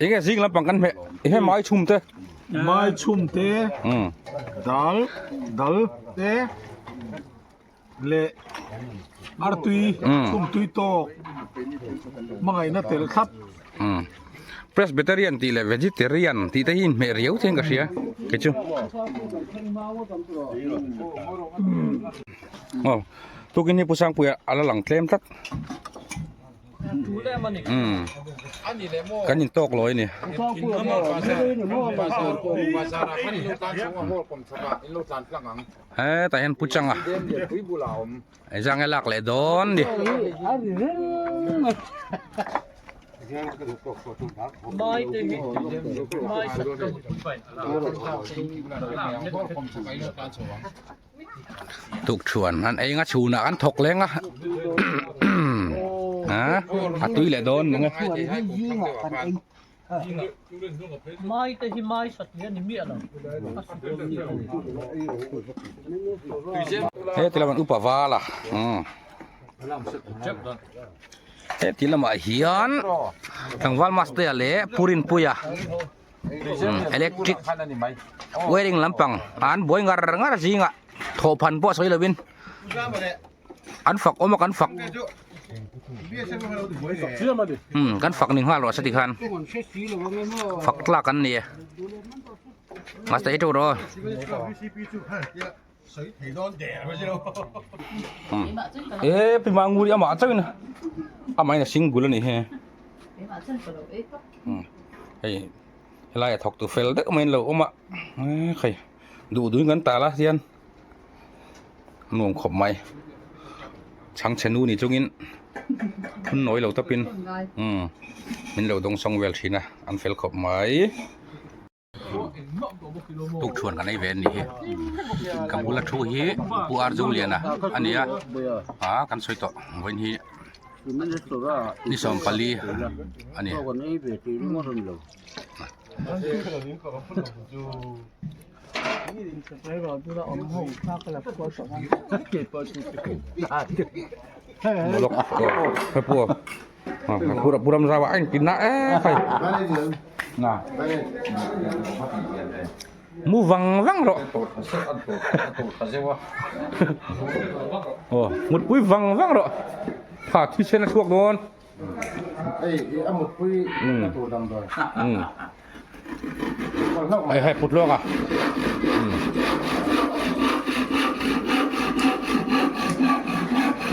Enge zing lampang kan hmeh he mai chhum te. Mai chhum te dal dal te leh artui chhum tui tawk hmangaihna tel thlap. Presbyterian tih leh Vegetarian tih te hi inhmeh riau chian ka hria kei chu. Aw tukin hi Pu Sangpuia a la lang tlem tlat. Umm kan in tawk lawi a ni. Hetah hian Pu Changa Zang e lak leh dawn ni. Tukṭhuan an ei nga chhunah an thawk leng a a tui leh dawn nung e. Mai te hi mai satliah a ni miah lo. He ti lamah upa val a he ti lamah hian tlangval mastea leh purinpuia electric wiring lampang an buai ngar ngar zingah thawhphan pawh sawi lovin an fak awm a kan fak umm kan fak ni nghal rawh se tikhan fak tlak an ni e master ei teuh rawh umm e pi manguri amah chauhin amahin a single a nih hi umm hei helai a thawk tu fel deuh mai an lo awm a hei duh duhin kan tal a hian. Nuam khawp mai chhangchhe nu ni chungin phun nawi lo tawpin umm min lo dawng sawng vel thin a an fel khawp mai tukṭhuan kan ei ve anih hi ka bula thu hi pu Arjungliana a ni a ah kan sawi tawh vawiin hi ni 14 a ni. Pura ram zau anh tin na e khai na mu vang vang rawh ồ một pui vang vang rawh kha thi sen a chhuak dawn Hei hei put luang a.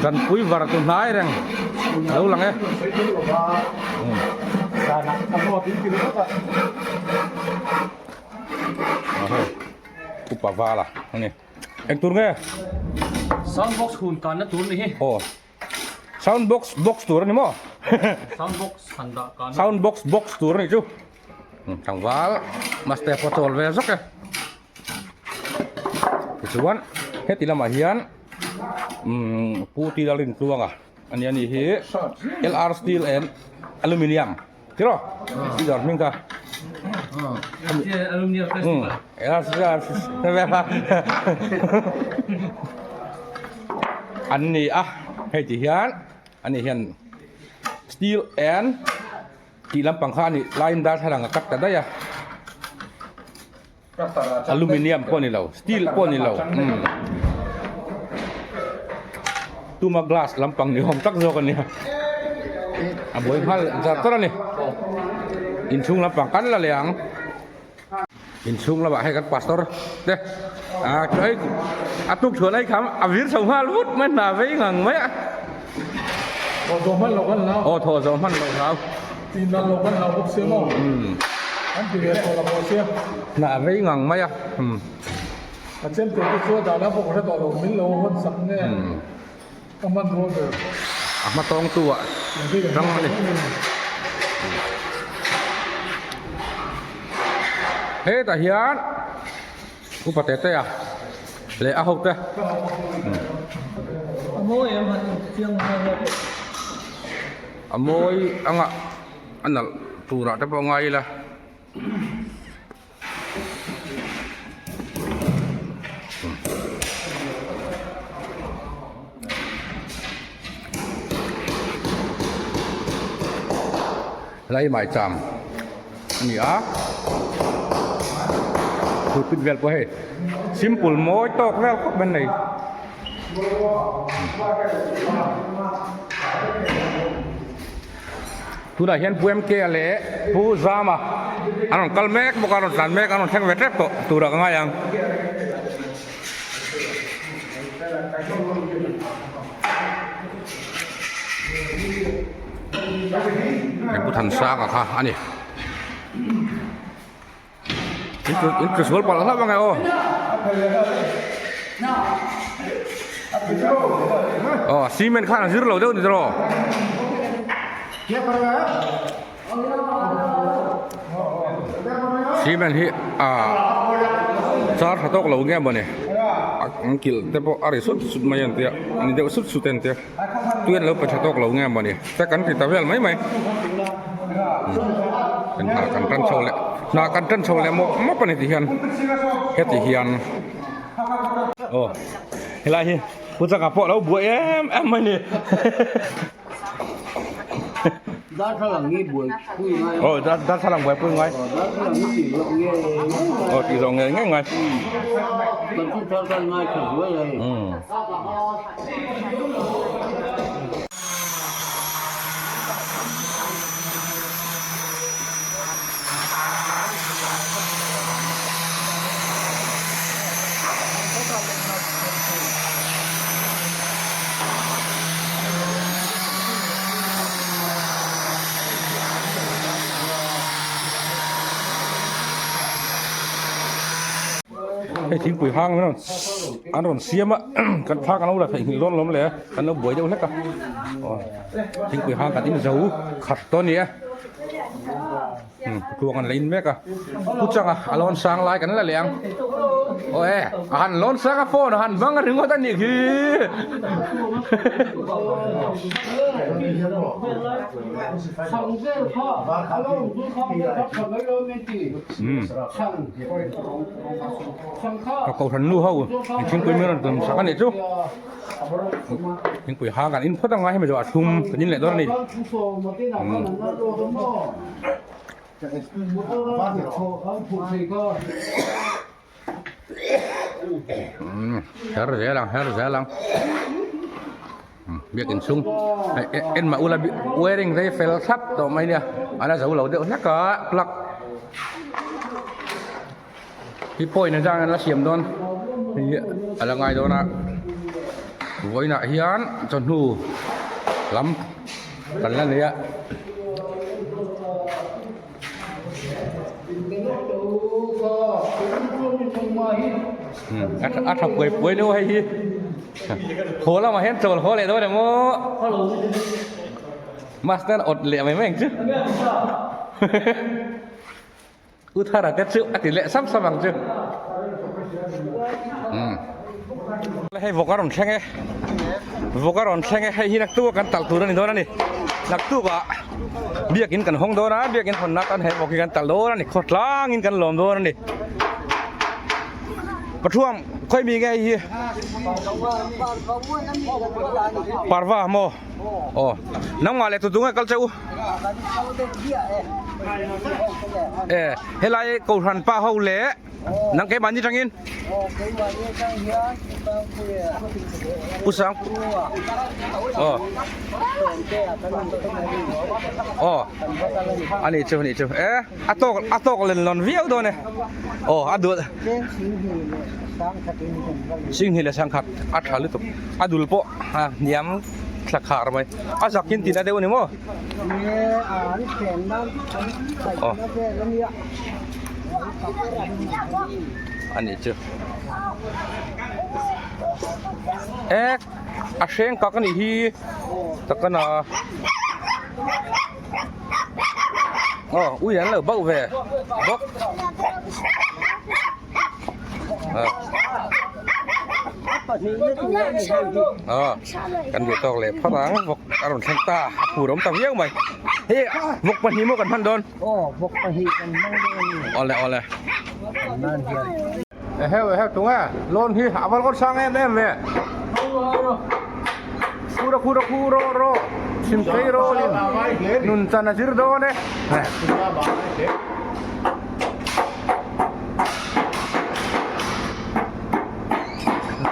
Tanpui var tu hnai reng lo lang e. Upa vala ani. Eng tur nge? Sound box hun kanna tur ni hi. Aw. Sound box box tur a ni maw? Sound box han dah kan. Sound box box tur a ni chu. Tlangval master pawh chawl ve zawk e. Tichuan heti lamah hian umm Pu Tila Rintluanga a nia ni hi LR Steel and Aluminium tiraw i dawr hming kha. Aluminium Festival. LR An ni a hei ti hian ani hian steel and tih lampang kha a nih laiin darthlalang a cut ta daih a aluminium pawh a ni lo steel pawh a ni lo umm tuma glass lampang ni awm tak zawk a nia a buai nghal zar zar a ni inchhung lampang kan la leh ang. Inchhung lamah hei kan pastor te ah hei a tuk chhuah lai kha a vir chho nghal vut mai hna vei ngang mai a. Thaw zawh hman loh kan hlau. Aw thaw zawh hman loh hlau. Tin dan loh kan hlau bawk sia maw. An ti ve tawh lo maw sia. Hna vei ngang mai a. A chem tur te chu a dan a bawk hre tawh lo min lo hawn sak nge ka hman rual ber. A hma tawng tu ah rang a ni. Hetah hian upa teh teh a leh a ho te. A mawi anga a nalh turah te pawh ngai ila. Lai mai cham a ni a pulpit vel pawh hei simple mawi tawk vel khawp mai a nei. Tunah hian Pu MK leh Pu Zama an rawn kal mek bawk a, an rawn tlan mek a, an rawn thleng ve tep tawh turah ka ngai ang. Hei Pu Thansanga kha a ni. In tlu sual palh hlauh ange aw. Aw cement khan a zir lo deuh ni tawh. Cement hi a char tha tawk lo nge mawni an kilh te pawh a ri sut sut mai an tia ni deuh sut sut an tia tui an lo pe tha tawk lo nge mawni te kan ti ta vel mai mai hna kan tan chho leh hna kan tan chho leh mawp mawp a ni ti hian heti hian aw helai hi pu chaka pawh a lo buai em em mai a ni. Darthlalang hi buaipui ngai. Aw darthlalang buaipui ngai. Darthlalang hi tih zawh nge nge. Aw tih zawh nge nge ngai. Kan thil thar kan ngai tha zuai a hei. Hei thingpui hang an rawn an rawn siam a kan thla kan lo la theihnghilh dawn alawm le kan lo buai deuh hlek a aw thingpui hang kan in zo khat tawh a ni a tluang an la in mek a pu changa a lawn sang lai kan la leh ang aw e a han lawn sang a phone a han bang a ringawt a nih khi ka kohhran nu ho thingpui min rawn tum sak a nih chu. Thingpui hang kan in phawt ang a hemi zawh a thlum kan in leh dawn a ni. Her zel ang her zel ang biakin chhung en mah ula wearing rei fel thlap tawh mai nia a la zo lo deuh hlek a plug Hi point a zang an la siam dawn hei hi a la ngai dawn a vawiinah hian chawhnu lam kan la nei a. A tha puai puai deuh hei hi haw lamah hian chawl haw leh dawn em aw master awt leh mai mai ang chu. U Thara te chu a ti leh sam sam ang chu. Umm. Hei vawk a rawn thleng e. Vawk a rawn thleng e. Hei hi naktuk a kan talh tur a ni dawn a ni. Naktuk ah biakin kan hawng dawn a, biakin hawnna tan he vawk hi kan talh dawn a ni. Khawtlangin kan lawm dawn a ni. Pathuam khawi mi nge hei hi? Parva maw? Aw. Nangmah leh tutu nge kal che u? E helai kohhran pa ho leh nang keimahni atangin Pu Sang aw aw ani chu ani chu e a tawk a tawk len lawn viau dawn e aw a duh Singhnih leh sangkhat a tha lutuk a dul pawh a hniam thla khar mai a zak in tina deuh a ni maw aw a nih chu e a hreng kak a nih hi takana aw ui an lo bauh ve bawk. Kan duh tawk leh phawt ang vawk a rawn thleng ta a phur awm ta viau mai hei vawk pahnih maw kan hman dawn awle awle eheu eheu tunge loan hi a va rawn sang em em ve khura khura khuro ro chhimphei rawlin nun chan a zir dawn e.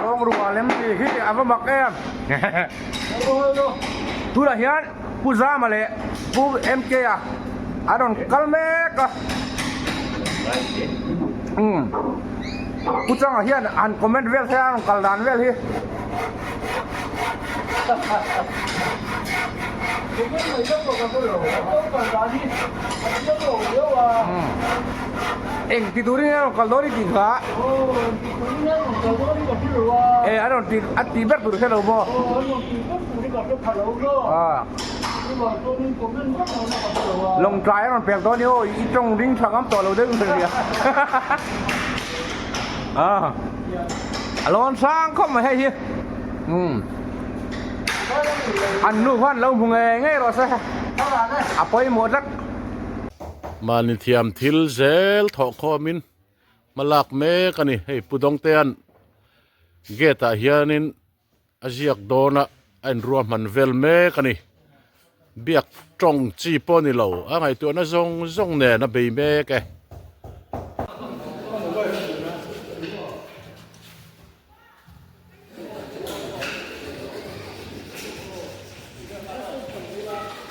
Zawng rual em tih hi a va mak em. Tunah hian Pu Zama leh Pu MK a an rawn kal mek a. Umm Pu Changa hian han comment vel thei a, a rawn kal dan vel hi. Eng ti turin a rawn kal dawn i tih kha? E a rawn ti a ti ber tur hre lo maw? Lawngtlai a rawn pek dawn i aw i tawng ring tha ngam tawh lo deuh in ka hria. A lawn hrang khawp mai hei hi. Umm. An nu khan lo hmu ngei ngei rawh se. A pawimawh tlat. Mahni thiam thil zel thawh khawmin hma lak mek a ni. Hei Pu Dawngtea'n gate ah hianin a ziak dawn a, a inruahman vel mek a ni. Biak tawng chi pawh a ni lo, a ngaihtuahna zawng zawng nen a bei mek e.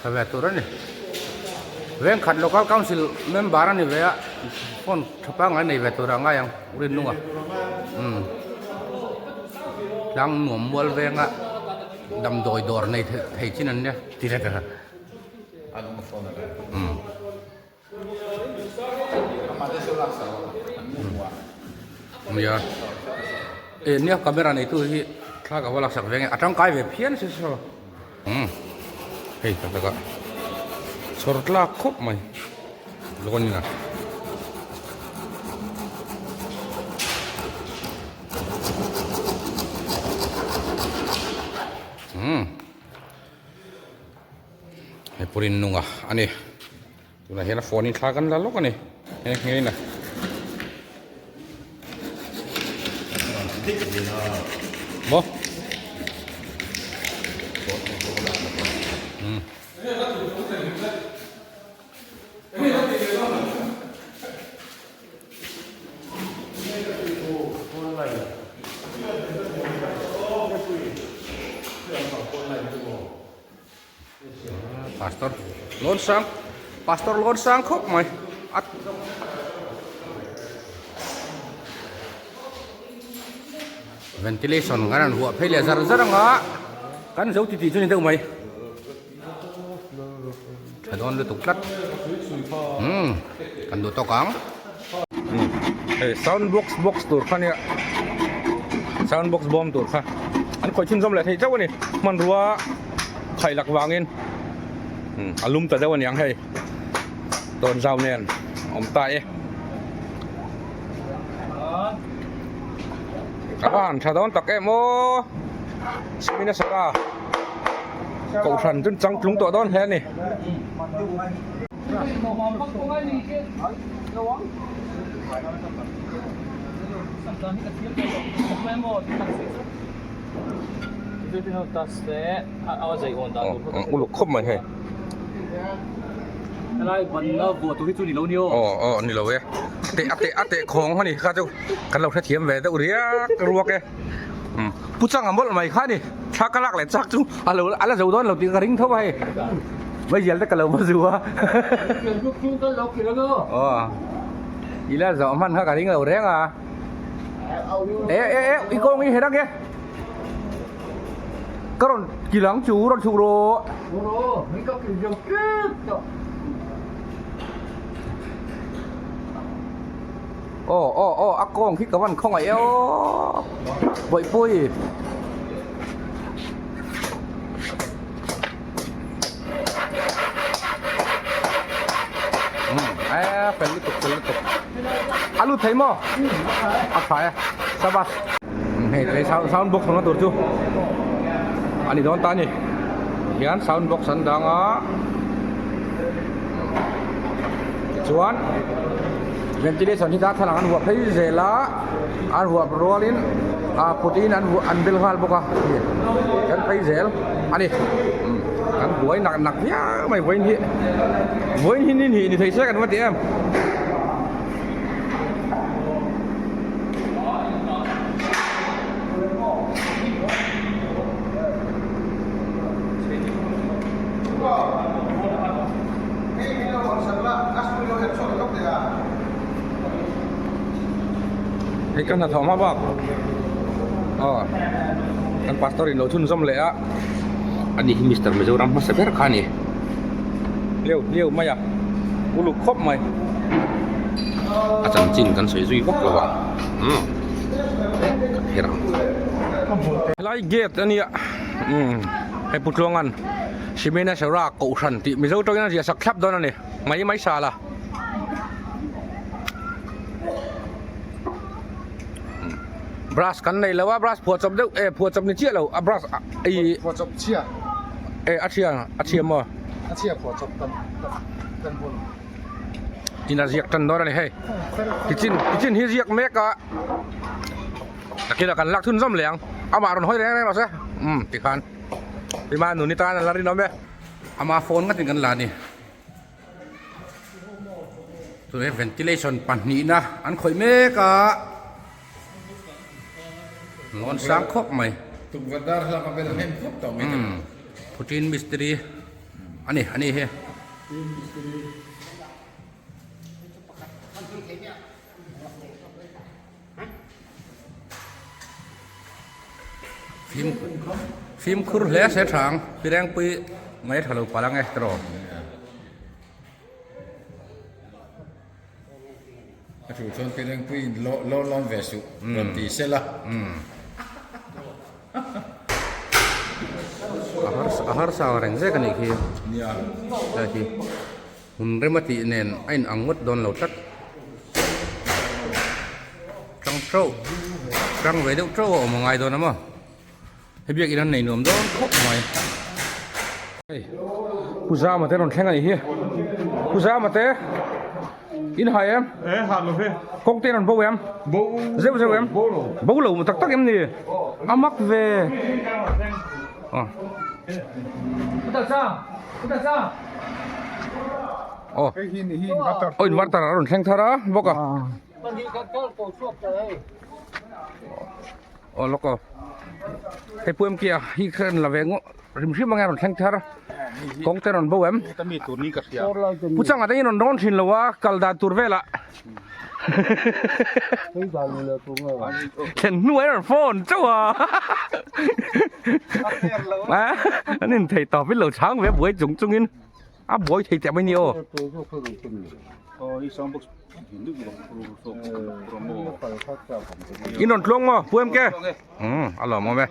Tha ve tur a ni. Vengkhat local council member a ni ve a, phone tha pangngai nei ve tur a ngai ang Rinnunga. Umm tlang nuam mual venga damdawi dawr nei thei chin an nia ti ret a. Umm. Nia e nia camera nei tu hi thla ka va laksak ve nge a tangkai ve phian se saw umm hei tak tak a chhawr tlak khawp mai lawn in a. Umm. Hei purin nunga a ni tunah hian a phone in thla kan la lawk a ni he ngei na. Maw umm. Pastor lawn sang pastor lawn sang khawp mai a ventilation kan han huah phei leh zar zar anga kan zo titi chu ni deuh mai. Tha dawn lutuk tlat. Umm kan duh tawk ang. Hei sound box box tur kha nia sound box bawm tur kha an khawih chhunzawm leh thei chauh a ni hmanrua khaih lak vangin a lum ta deuh a niang hei tawn zau nen awm ta e. A va han tha dawn tak em aw Simina Sara. Kohhran chu chang tlung tawh dawn hle a ni. Uluk khawp mai hei. Aw aw ni lo e. A teh a teh khawng a ni kha chu kan lo hrethiam ve deuh riak ruak e. Pu Changa mawlh mai kha a ni. Thla ka lak leh chak chu a lo a la zo dawn lo tih ka ring tho a hei. Meizial te ka lo va zu a. Aw i la zawh hman kha ka ring lo reng a. E e e i kawng i her ang e. Ka rawn kil ang chu rawn chhuk rawh. Aw aw aw a kawng khi ka van khawngaih e aw bawihpui umm e fel lutuk fel lutuk a lut thei maw a tha e sabas hei tlai sound sound box awmna tur chu a ni dawn ta a ni hian sound box an dang a tichuan. Ventilation hi darthlalang an huah phei zel a, an huah rualin ah putin an huah an bel nghal bawk a kan phei zel a ni kan buai nak nak viau mai vawiin hi vawiin hi ni hnih ni thei se kan va ti em. Hei ka hnathawh hma bak aw kan pastor in lo chhunzawm leh a ani hi Mister Mizoram hmasa ber kha a ni hliau hliau mai a uluk khawp mai a chanchin kan sawi zui vak lo ang umm ka kher ang helai gate a nia umm hei Pu Tluanga'n Simena Sora Kohhran tih Mizo tawngin a ziah sak thlap dawn a ni mai mai sala. Brush kan nei lo a brush phuah chawp deuh eh phuah chawp ni chiah lo a brush i phuah chawp chhia eh a chhia a chhia maw a chhia phuah chawp kan kan bul tin a ziak tan dawn a ni hei tichin tichin hi ziak mek a takin a kan lak chhunzawm leh ang amah rawn hawi reng reng rawh se umm tikhan tima nuni tan a la rinawm e ama phone ngatin kan la a ni. Tuna ventilation pahnihna an khawih mek a lawn sang khawp mai Tukverh dar hlak a bel hnem khawp tawh mai te. Putin mistiri ani ani hi. Fimkhur hle se tha ang Pirengpui mai tha lo palh ang e tiraw. A thu chuan Pirengpui in lo lawm ve suh rawn ti se la. A harsa ang reng zek a nih khi. Nia. Lai khi. Hmun rem a tih nen a in ang ngawt dawn lo tlat. Tang teuh tang ve deuh teuh a awm a ngai dawn a maw. Hei biakin an nei nuam dawn khawp mai. Hei Pu Zama te rawn thleng a nih hi. Pu Zama te in hai em? E ha lo ve. Kawng te rawn bo em? Bo. Zeuh zeuh em? Bo lo. Bo lo tak tak em ni? A mak ve. Aw. Aw. Aw inverter a rawn thleng thar a bawk a. Aw lawk aw. Hei pu em kia hi khan la ve ngawh hrim hrim ang a rawn thleng thar a. Kawng te rawn bo em? Pu changa te in rawn rawn thin lo a kal dan tur velah. Thlen hnu a rawn phone chauh a. An in thei tawp in lo chhang ve buai chung chung in a buai thei teh mai ni aw. In rawn tluang maw Pu MK? A lawm awm e.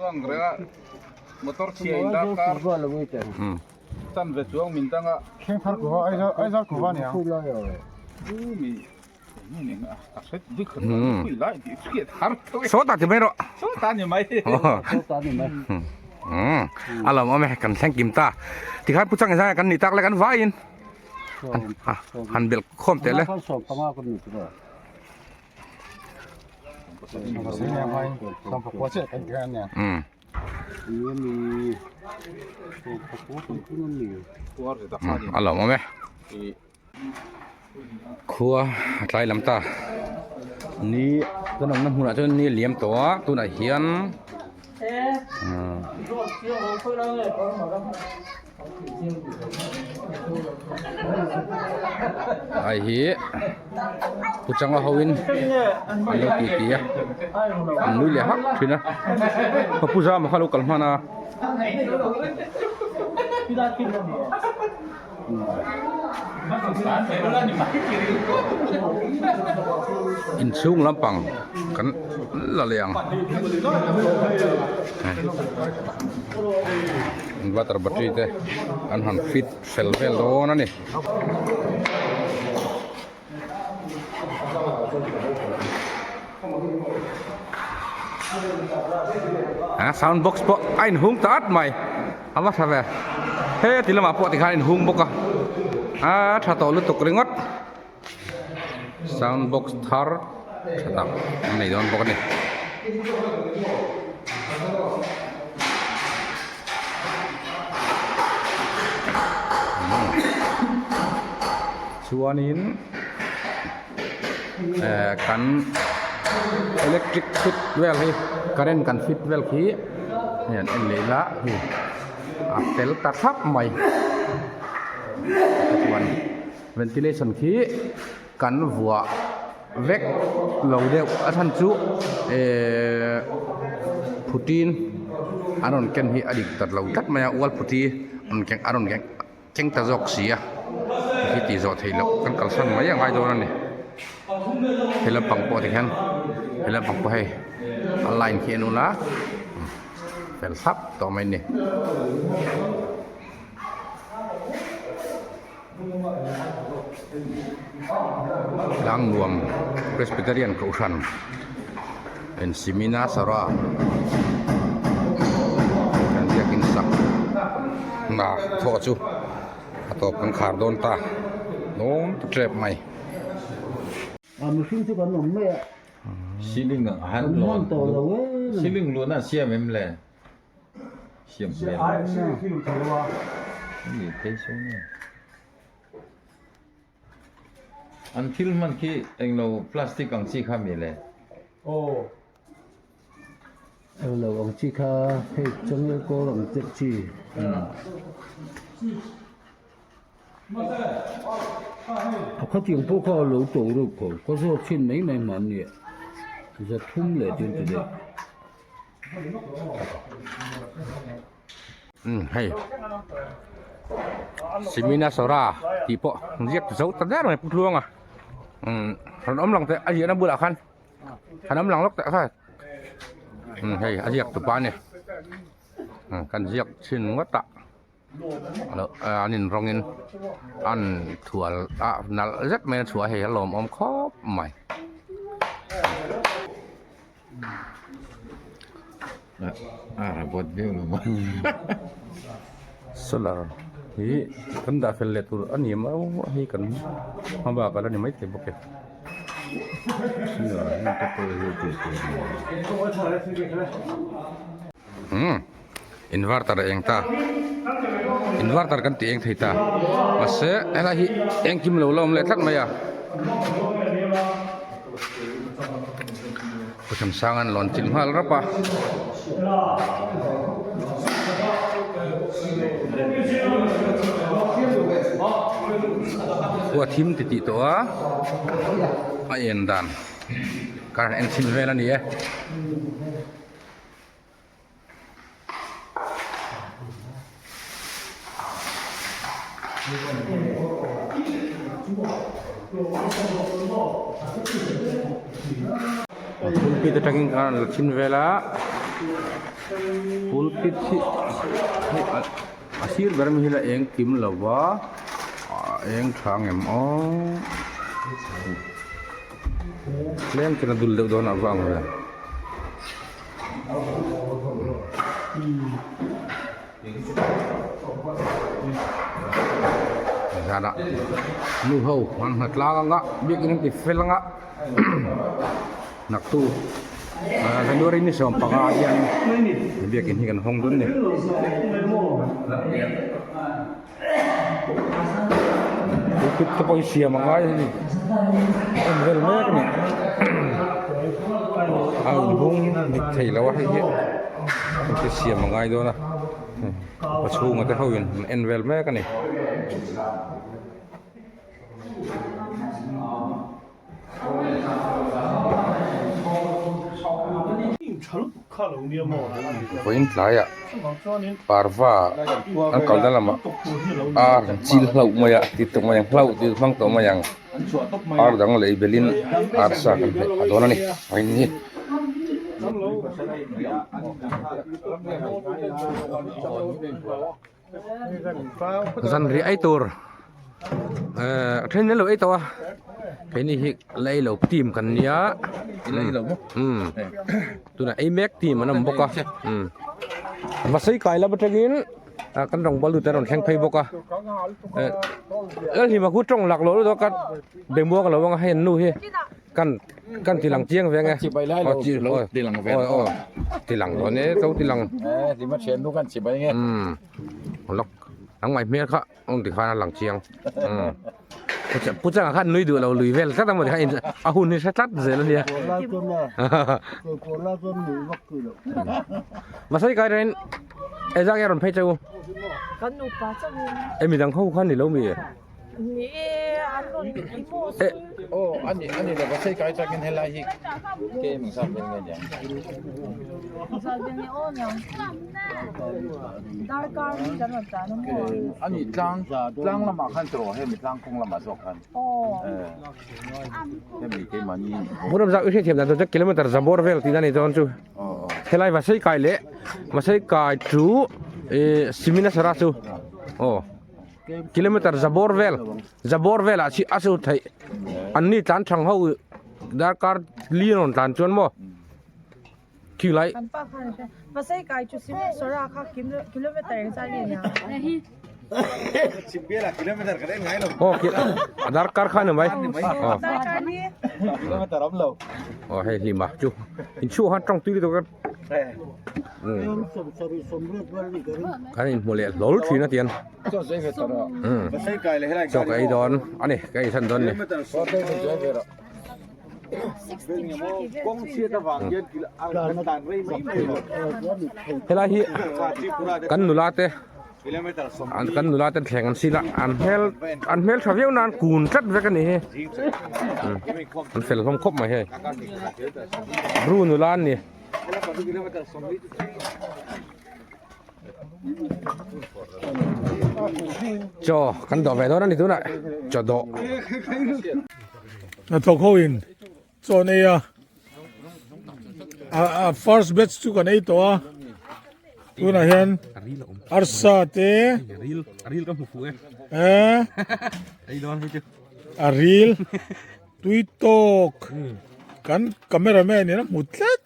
Motor chhia in darkar. Chan ve chuang min dang a. Thleng thar kuva Aizawl Aizawl kuva ni ang. Sawta ti mai rawh. Sawta ni mai. Sawta ni mai. A lawm awm e kan thleng kim ta. Tikhan pu chang zai kan ni tak le kan vai in. Han bel khawm teh le. A lawm awm e khua a tlai lam ta ni kan awmna hmunah chuan ni a liam tawh a tunah hian Ai hi pu changa ho in an lo ti ti a an nui leh hak thin a ka pu zama kha lo kal hman a. Inchhung lampang kan la leh ang inverter battery te an han fit fel vel dawn a ni. A sound box pawh a inhung ta at mai a va tha ve he ti lamah pawh tikhan a inhung bawk a a tha tawh lutuk ringawt sound box thar tha tak a nei dawn bawk a ni. Chuanin eh kan electric fit vel hi current kan fit vel khi hei an en leh ila hei a fel ta thlap mai chuan ventilation khi kan vuah. vek lo deuh a chhan chu ehh phutin an rawn ken hi a dik ta lo tlat mai a ual phuti an keng a rawn keng keng ta zawk si a hei hi tih zawh theih loh kan kalsan mai a ngai dawn a ni he lampang pawh tikhian he lampang pawh hei a line khi a nul a fel thlap tawh mai a ni. Tlangnuam Presbyterian Kohhran Ensimina Sara kan biakin sak hna thawh chu a tawp kan khar dawn ta dawn ta tep mai. A mihring chu kan awm mai a. Ceiling ah han lawn tawh lo em. Ceiling luan a siam em le? Siam hmel. Ni phei sawn nge. An thil hman khi englo plastic ang chi kha mi le? Aw. Englo ang chi kha hei changel kawr ang deuh chi. A khawtiang pawh kha a lo to reuh kho. Ka zawt chhin mai mai hmanni ah 300 leh tin ti daih. Umm hei Simina Sora tih pawh ziak zo ta der mai Pu Tluanga umm rawn awm lang teh a ziahna bulah khan han awm lang lawk teh kha umm hei a ziak tupa a ni umm kan ziak chhin ngawt a an in rawngin an thual a nalh zet mai a chhuah a hei a lawmawm khawp mai. Solar hi kan dah fel leh tur a ni maw hei kan hma bak ala ni maithei bawk e. Umm inverter a eng ta inverter kan tih eng thei ta mahse helai hi engkim lo la awm leh tlat mai a kawtham sang an lawn chilh nghal rap a. Khua thim ti tih tawh a a en dan kar en chhin vel a ni e. Pulpit atangin khan an la chhin vel a pulpit hi hei a sir ber ami hi la eng kim lo va a eng tha ang em aw. Tlem chuan a dul deuh dawn a vang ve. Zanah nu ho an nghat tlang anga biakin an ti fel anga naktu January ni 15 hian biakin hi kan hawng dawn a ni. Pulpit te pawh hi siam a ngai a ni en vel mek a ni a inhung dik thei lo a hei hi hei siam a ngai dawn a a chhunga te ho in an en vel mek a ni. Vawiin tlaiah parva an kalna lamah ar an chil hlauh mai a ti tawh mai ang hlauh tih hmang tawh mai ang ar dang lei belin arsa kan hmeh a dawn a ni vawiin hi. Zanriah ei tur ehh a then lo ei tawh a keini hi la ei lo team kan nia umm tunah ei mek team an awm bawk a umm va sei kai lam atangin ah kan rawng bal lut an rawn thleng phei bawk a eh Lalhlima khu tawng lak loh lutuk a bengbuang a lo ang a hei an nu hi. Kan kan ti lang chiang ve nge. Chibai lai lo lo ti lang ve. Aw aw ti lang dawn e to ti lang. Eh ti ma thian nu kan chibai nge. Um lok ang mai hmel kha ong ti khan a lang chiang. Um pu changa khan nui duh lo lui vel tlat a maw ti khan a hun hi hre tlat zel a nia. Masai kai rain ezak e rawn phei cheu. Kan nupa chauhin. E midang ho khan ni lo mi. Ni e. Eh. Aw ani ani lo va sei kai takin helai hi ke eng zat vel nge niang. Ani tlang tlang lamah khan tawh hemi tlang kawng lamah zawk khan hemi keimahni Hmunam zau i hriatthiam dan chu kilometer zambawr vel tihna ni dawn chu helai va sei kai leh va sei kai chu ih Simina Sara chu aw kilometer zabawr vel zabawr velah chi a chu theih an ni tlan thang ho darkar li an rawn tlan chuan maw khi lai aw darkar kha a ni mai aw aw hei hlima chu inchhuah khan tawng tui lutuk a. Kan inhmu leh hlawl thin a tian chaw ka ei dawn a ni ka ei san dawn ni helai hi kan nula te an kan nula te thleng an sil a an hmel an hmel tha viau nan kun tlat vek a ni hi an fel hlawm khawp mai hei bru nula an ni. Chaw kan dawh ve dawn a ni tunah chaw dawh. Hnathawk ho in chaw an ei a a first batch chu kan ei tawh a tunah hian arsa te a ril tui tawk kan camera man in a hmu tlat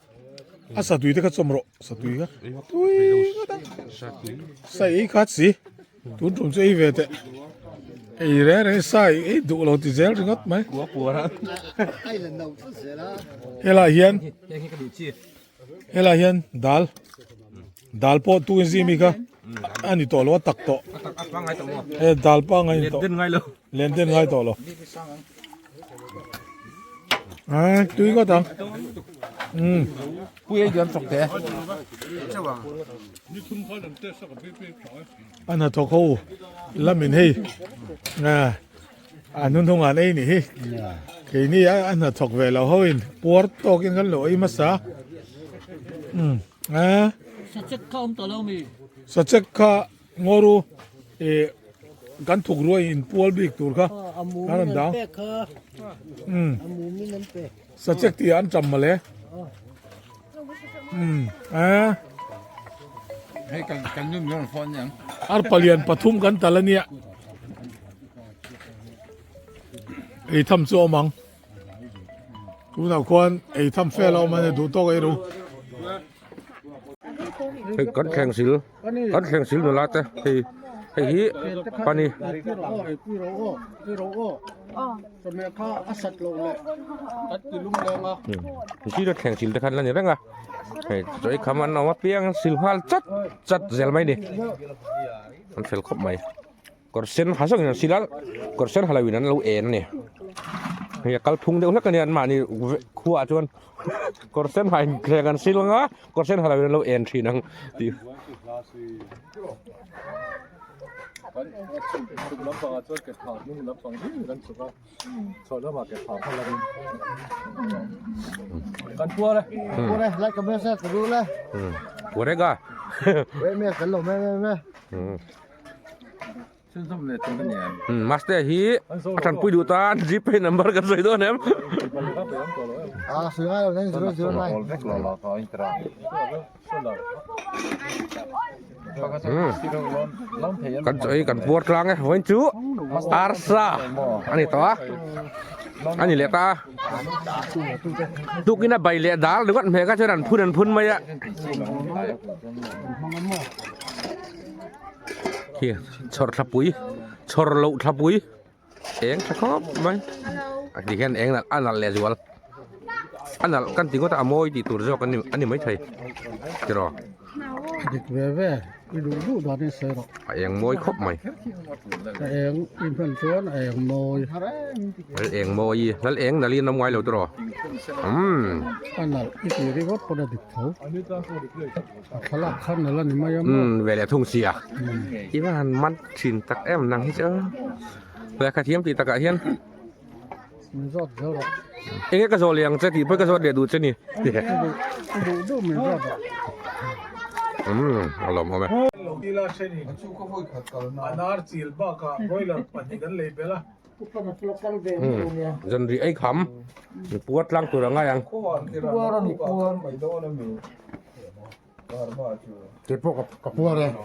a satui te kha chawm rawh satui kha tui ngawt ang sa ei kha chi. Tun tum chu ei ve teh. Ei reng reng sa ei ei duh lo ti zel ringawt mai. Helai hian helai hian dal dal pawh tu in zimi kha a ni tawh lo a tak tawh. He dal pangai ni tawh. Len den ngai tawh lo. À, tui ngawt ang. Um. Pui ei diam chawk te. A hnathawk ho lamin hei a hnunhnung an ei nih hi keini a hnathawk ve lo ho in puar tawk in kan lo ei hmasa um a Sachek kha awm tawh lo mi? Sachek kha Ngawru ih kan thuk ruai in pual bik tur kha an rawn dang um sachek tih ah an tam mawle um a hei kan kan nun rawn phone niang ar palian pathum kan tal ania ei tham chu awm ang tunah khuan ei tham fel a awm ania duh tawk ei ru. Hei kan thleng sil kan thleng sil nula te hei hei hi pani chi la thleng sil te khan la ni reng a hei chaw ei kham an awm apiang sil nghal chat chat zel mai ni an fel khawp mai. Kawr sen ha zawngin an sil a, kawr sen ha loin an lo en a ni. Hei a kalphung deuh hlek a nia an mahni khuaah chuan kawr sen ha in thleng an sil ang a, kawr sen ha loin an lo en thin ang tih. Puar eka. Master hi a tanpui duh tan gpay number kan sawi dawn em kan chaw hi kan puar tlang e vawiin chu arsa a ni tawh a a ni leh ta a tukin a bai leh dal ringawt hmel kha chuan an phun an phun mai a. Khi chhawr thlapui chhawr loh thlapui eng tha khawp mai a ti hian eng a nalh leh zual a nalh kan ti ngawt a a mawi tih tur zawk a ni maithei tiraw. Dik ve ve i duh duh dan in sawi rawh. A eng mawi khawp mai. A eng i hman chuan a eng mawi. Lal eng mawi lal eng nalh in a awm ngai lo tiraw umm. A nalh i tih ringawt pawn a dik tho. A thlalak kha nalh a ni mai a maw. Umm ve leh thung sia. I va han man thin tak em nang hi chu. Lehkha thiam tih takah hian enge ka zawh leh ang che tih pawh ka zawt leh duh che ni. Umm a lawmawm e. Zanri ei kham puar tlang tur a ngai ang.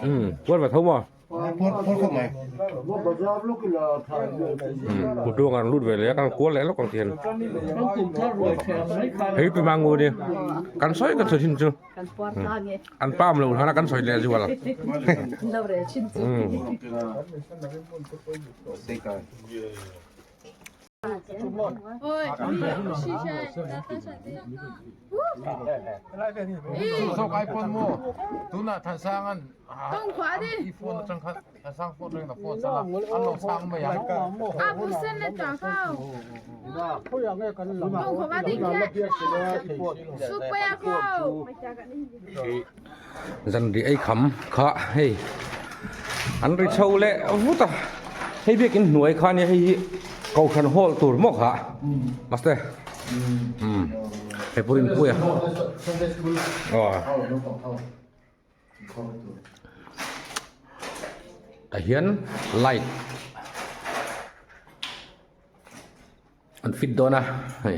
Umm puar ve tho maw? Kutuang an lut ve leh a kan kual leh lawk ang tihian hei pi mangu ni kan sawi kan sawi thin chu an pam lo hlan a kan sawi leh zual Zanri ei kham kha hei an ri chho leh vut a hei biakin hnuai kha nia hei hi kohhran hall tur maw kha maste umm hei pawh rinpuia aw tah hian light an fit dawn a hei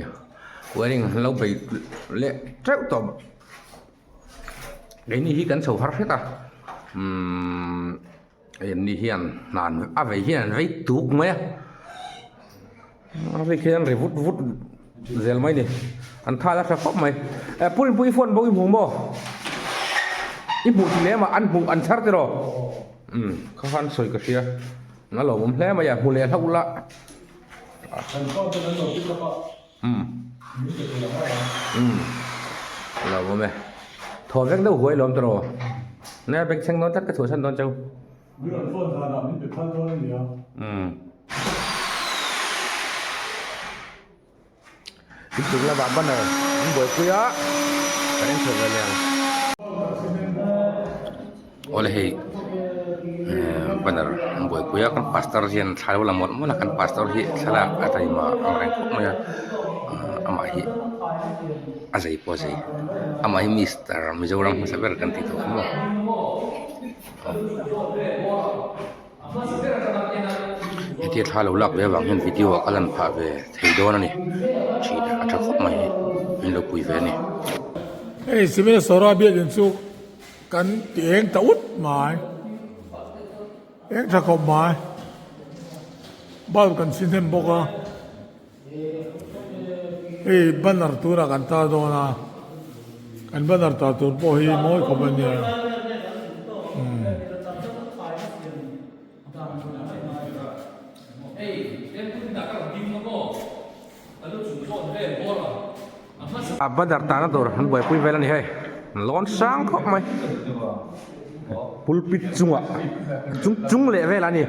wiring an lo bei leh teuh tawh keini hi kan chho har hret a umm hei an ni hian hna a vei hian an vei tuk mai a a vei khian an ri vut vut zel mai a ni an tha la tha khawp mai eh pu rinpui i phone bo i hmu maw i hmuh ti lem a an hmuh an chhar tiraw umm kha khan sawi ka hria a lawmawm hle mai a hmu leh hlauh la. Lo awm e. Thaw vek deuh huai lawm tawh nia beng chheng dawn tlat ka chhuahsan dawn cheu. Inchung lamah banner an buaipui a kan en chho ve leh ang. Awle hei banner an buaipui a kan pastor hian thla lo la mawlh mawlh a kan pastor hi thlalak a taima ang reng khawp mai a amah hi a zei pawh a zei amah hi mister Mizoram hmasa ber kan tih tawh kha maw. Hetia thla lo lak ve avang hian video ah ka lan phah ve thei dawn a ni thin a tha khawp mai min lo pui ve a ni. Hei Civil Sora biakin chu kan ti eng ta ut mai eng tha khawp mai bulb kan si hnem bawk a hei banner turah kan tar dawn a kan banner tar tur pawh hi mawi khawp a nia umm. A banner tahna tur an buaipui vel a ni hei lawn sang khawp mai pulpit chungah chung chung leh vel a ni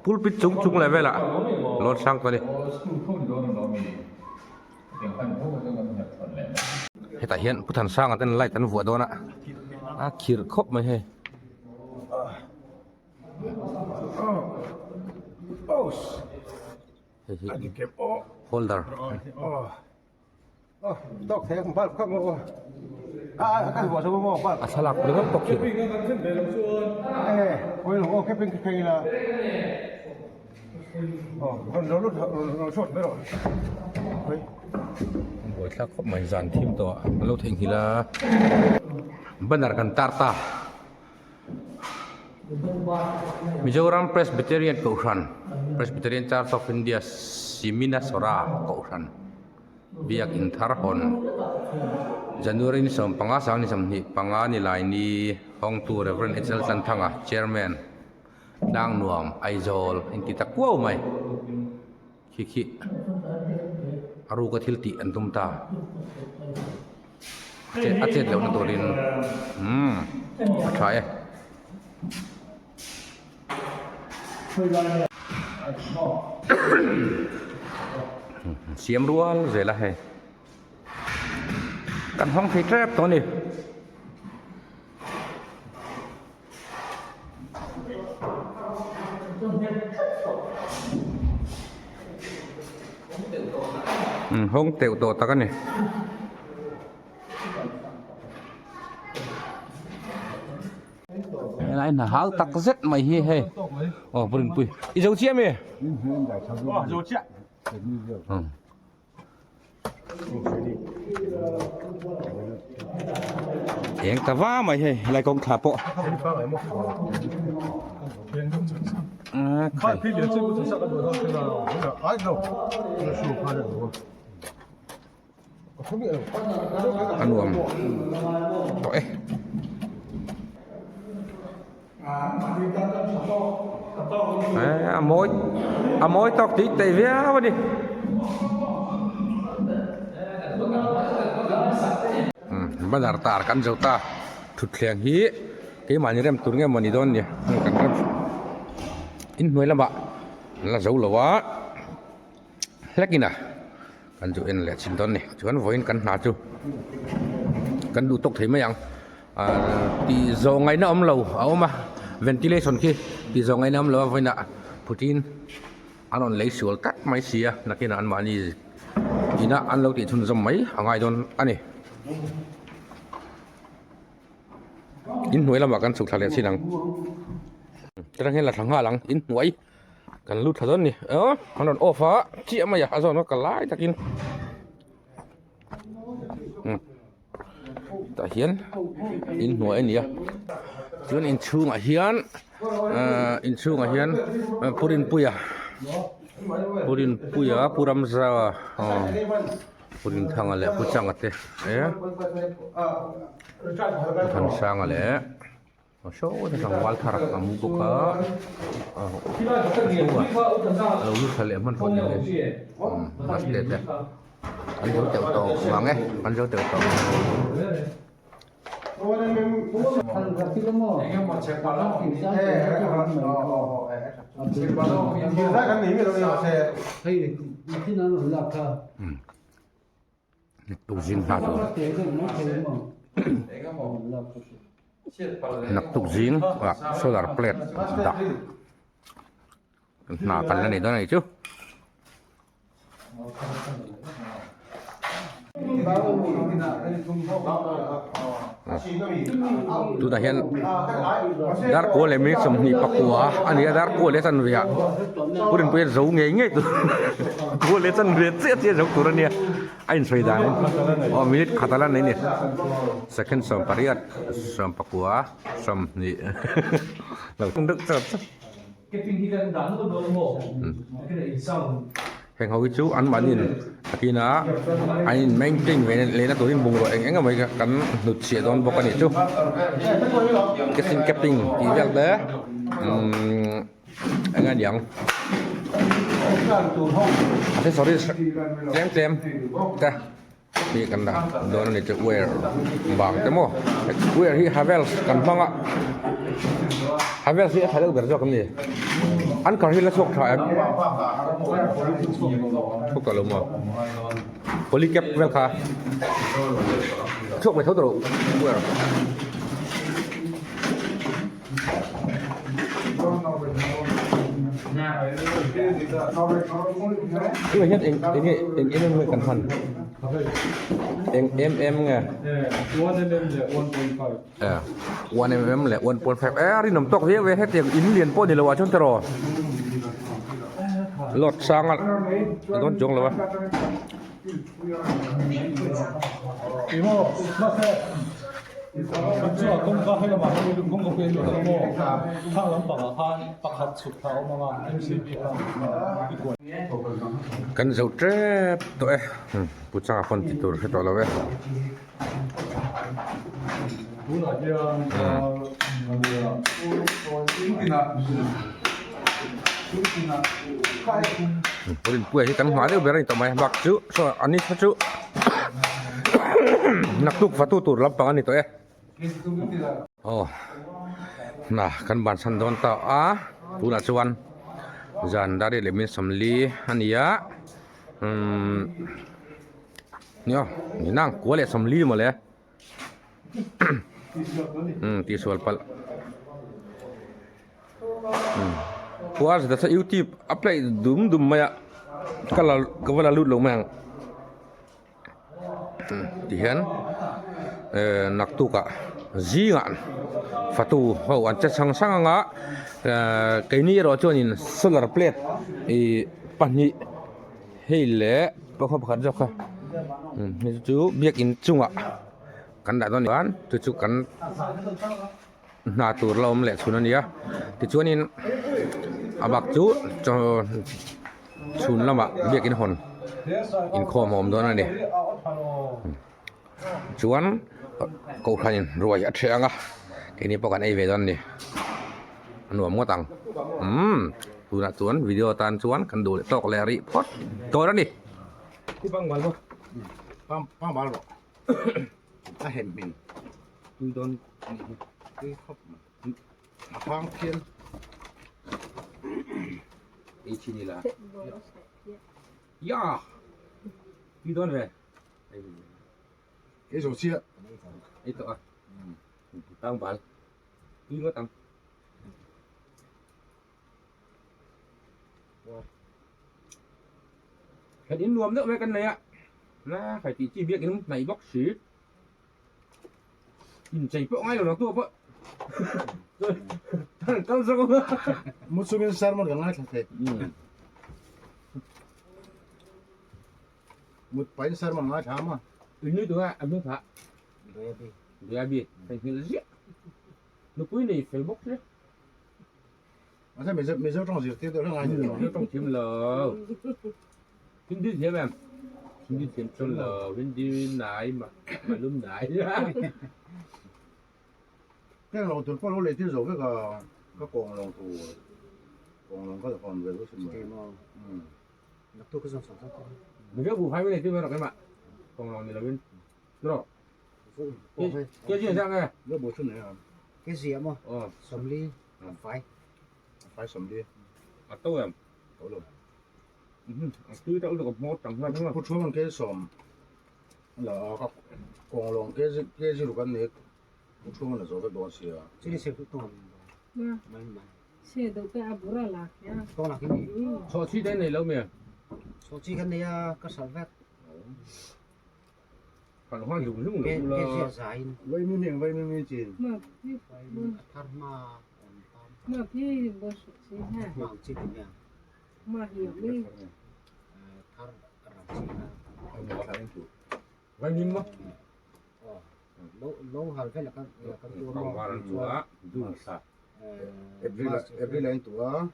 pulpit chung chung leh velah lawn sang tawh a ni. Hetah hian Pu Thansanga ten light an vuah dawn a a khirh khawp mai hei. Hei hi holder. A thlalak ringawt bawk hi. Buaithlak khawp mai zan thim tawh a lo theihnghilh a banner kan tar ta. Mizoram Presbyterian Kohhran, Presbyterian Church of India Siminasora Kohhran biak in thar hawn January ni 15 sang ni 25 ni lai ni hawngtu Rev HL Tlanthanga Chairman Tlangnuam Aizawl a inti ta kuau mai. Khi khi a ruka thil tih an tum ta a chet lohna turin umm a tha e. Siam rual zel a hei kan hawng thei tep tawh a ni. Hawng teuh tawh tak a ni. Helai hna hau tak zet mai hi hei. Aw pu Rinpui. I zo chiah mi? Zo chiah. Eng ta va mai hei helai kawng thla pawh. A nuam tawh e. A mawi a mawi tawk tih teh viau a ni. Banner tar kan zo ta thutthleng hi keimahni rem tur nge maw ni dawn ni kan rem inhnuai lamah an la zo lo a. Hlek ina kan chu en leh chhin dawn a ni chuan vawiin kan hna chu kan duh tawk thei mai ang ahh tih zawh ngaihna awm lo a awm a ventilation khi tih zawh ngaihna awm lo a vawiinah phutin an rawn lei sual tlat mai si a nakinah anmahni inah an lo tih chhunzawm mai a ngai dawn a ni. Inhnuai lamah kan chhuk thla leh chin ang chutah hian la thla nghal ang inhnuai. Kan lut thla dawn ni aw an rawn off a chiah mai a a zawn a ka lai takin tah hian inhnuai a ni a chuan inchhungah hian ahh inchhungah hian Purinpuia Purinpuia Pu Ramza aw Pu Rinthanga leh Pu Changa te Pu Thansanga leh. Saw te tlangval thar a mu bawk a a lo lut thla leh hman pawh ni le bus te te an zo teuh tawh vang e an zo teuh tawh. Tukzing hna tur naktuk zing ah solar plate dah hna kan la nei dawn a nih chu. Tunah hian dar kawl leh minute 24 a ni a dar kawl leh chanve ah pu Rinpuia zo ngei ngei tur kawl leh chanve chiah chiah zo tur a nia a insawi dan in aw minute khat a la nei a ni second 18 19 20 lo deuh char char. Heng ho hi chu anmahniin a kina an in maintain ve lehna turin bungraw eng eng emaw hi kan hnut chhiah dawn bawk a nih chu kitchen capping tih vel te umm eng a niang accessories tlem tlem te. Hi kan dah dawn a ni chu wire bang te maw wire hi Havells kan hmang a Havells hi a tha deuh ber zawk em ni an kar hi la chhuak tha em chhuak tawh lo maw polycap vel kha chhuak mai tho tawh lo wire. Tunah hian eng eng nge eng em em nge kan hman eng em em nge one mm leh 1.5 e a rinawm tawk viau e hetiang in lian pawh ni lo ah chuan tiraw load sang a dawn chuang lo a. Kan zo tep tawh e pu changa pawn ti tur hre tawh lo e. Rinpuia hi kan nghah deuh ber a ni tawh mai bak chu saw an ni kha chu naktuk fatu tur lampang a ni tawh e aw hna kan bansan dawn ta a tunah chuan zan dar leh min 40 a ni a umm nia ninang kua leh 40 mawle. Umm tihsual palh umm khua zet a youtube a play dum dum mai a ka la ka va la lut lo mai ang. Tihian eh naktukah zingah fatu ho an che sang sang anga eh keini erawh chuanin solar plate ih pahnih hei leh pakhat pakhat zawk kha hei chu biakin chungah kan dah dawn chuan chu chu kan hna tur la awm leh chhun a ni a tichuanin a bak chu chaw chhun lamah biakin hawn inkhawm a awm dawn a ni chuan kohhranin ruai a ṭheh ang a keini pawh kan ei ve dawn a ni a nuam ngawt ang umm tunah chuan video atan chuan kan duh leh tawk leh rih phawt dawn a ni. A hem hmin tui dawn anih hi tui khawp mai a hang phian ei chin ila ya tui dawn ve ei zo chiah ei tawh a tang bal tui ngawt ang Thlen in nuam deuh mai kan nei a, na khai tih chi biak in hnaih bawk si. Inchei pawh ngai lo lo tu pawh. Kal zawk ang a. Mu chungin sermon ka ngaithla thei. Mut pahin sermon ngaithla a maw? Inui tunga a hming kha. Doyabi. Doyabi. Theihnghilh ziah. Nupui nei fel bawk sia. Mahse Mizo Mizo tawng zirtir deuh hlek ngai ni lo. Mizo tawng thiam lo. Hindi thiam em? Hindi thiam chuan lo. Hindi nai ma malum nai. Keng lo tur pawh lo lei tir zo vek a ka kawng lo tur kawng lo ka hawn ve lo sin mai. Umm. Naktuk ka zawng sang sang. Mizo bu phai mai lei tir mai rawh keimah. Kawng lo ni lovin. Rawh. Ke zia zah nge? Mizo bu chu nei a. Ke zia maw? Aw. 40 A fai. A fai 40. A to em? To lo. A tui tak lutuk a hmawr tang hlak hlak. Pu Thuaman ke sawm la a ka kawng lawng ke ke zero kan ni Pu Thuaman a zo vek dawn sia. Chini se tu tawng. Mai mai. Se do ke a bura la kya. Tawng la kini. Chho chi te nei lo mi? Chho chi kan nei a ka sal vek. Kan huan zung zung lo ula. Ke zia zain. Vai mi heng vai mi mi chin. Ma pi a thar ma ma pi bo su chi ha. Ma chi ti mya. Ma hi mi. Thar ram chi ha. Vai mi ma. Lo lo hal vel kan kan tu mo. Kan tu a dun sa. April April in tu a.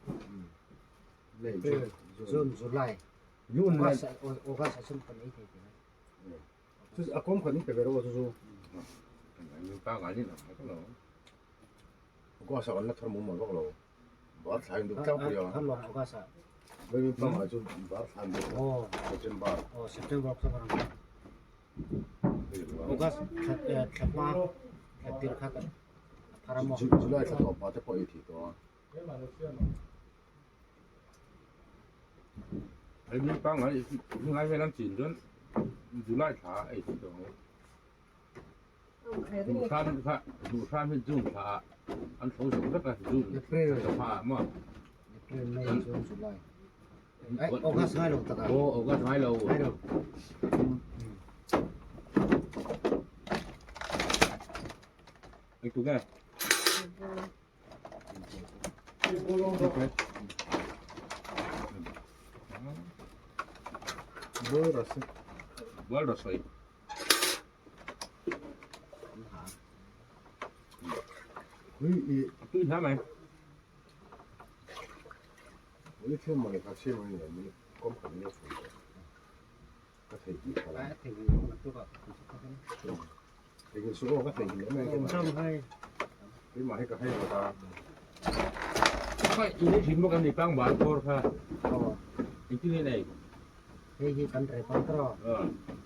May June July. June August August achun kan ei thei ti. Chu a kawm khat in pe ve rawh chu chu. Pa ngai ni lo ka lo. August ah kan la thar mum vak lo. Bar thla in duh tlang pui a. Thar lawng August ah. Vai mi pa ngai chu bar thla in duh. Oh. September. Oh September October. August thla thla hma thla tir kha kan thar a maw. July thla tawp pa te pawh ei thei tawh a. Hei mi pangngai ngai vel an chin chuan July thla ei thei tawh ang. Duhthlam kha duhthlam hi June thla ah an tho zawk vek a June thla hma ah maw. April, May, June, July. Ai August ngai lo tak a. Aw August ngai lo. Ngai lo. Eng tu nge? Tui hla mai. Khai ini thin bawk em ni pang bal kawr kha. Engtin nge nei? Hei hi kan rep ang tawh.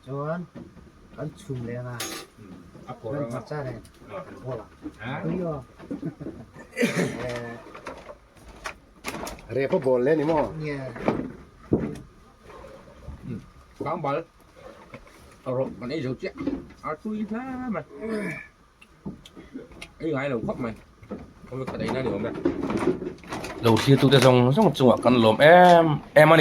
Chuan kan chhum leh anga. A kawr anga. Hmarcha nen kan bawl ang. Tui aw. Rep a bawl leh ni maw? Yeah. Pang bal. Rawh kan ei zo chiah a tui hle mai ei ngai lo khawp mai ka ei na ni awm e lo thlir tute zawng zawng chungah kan lawm em em a ni.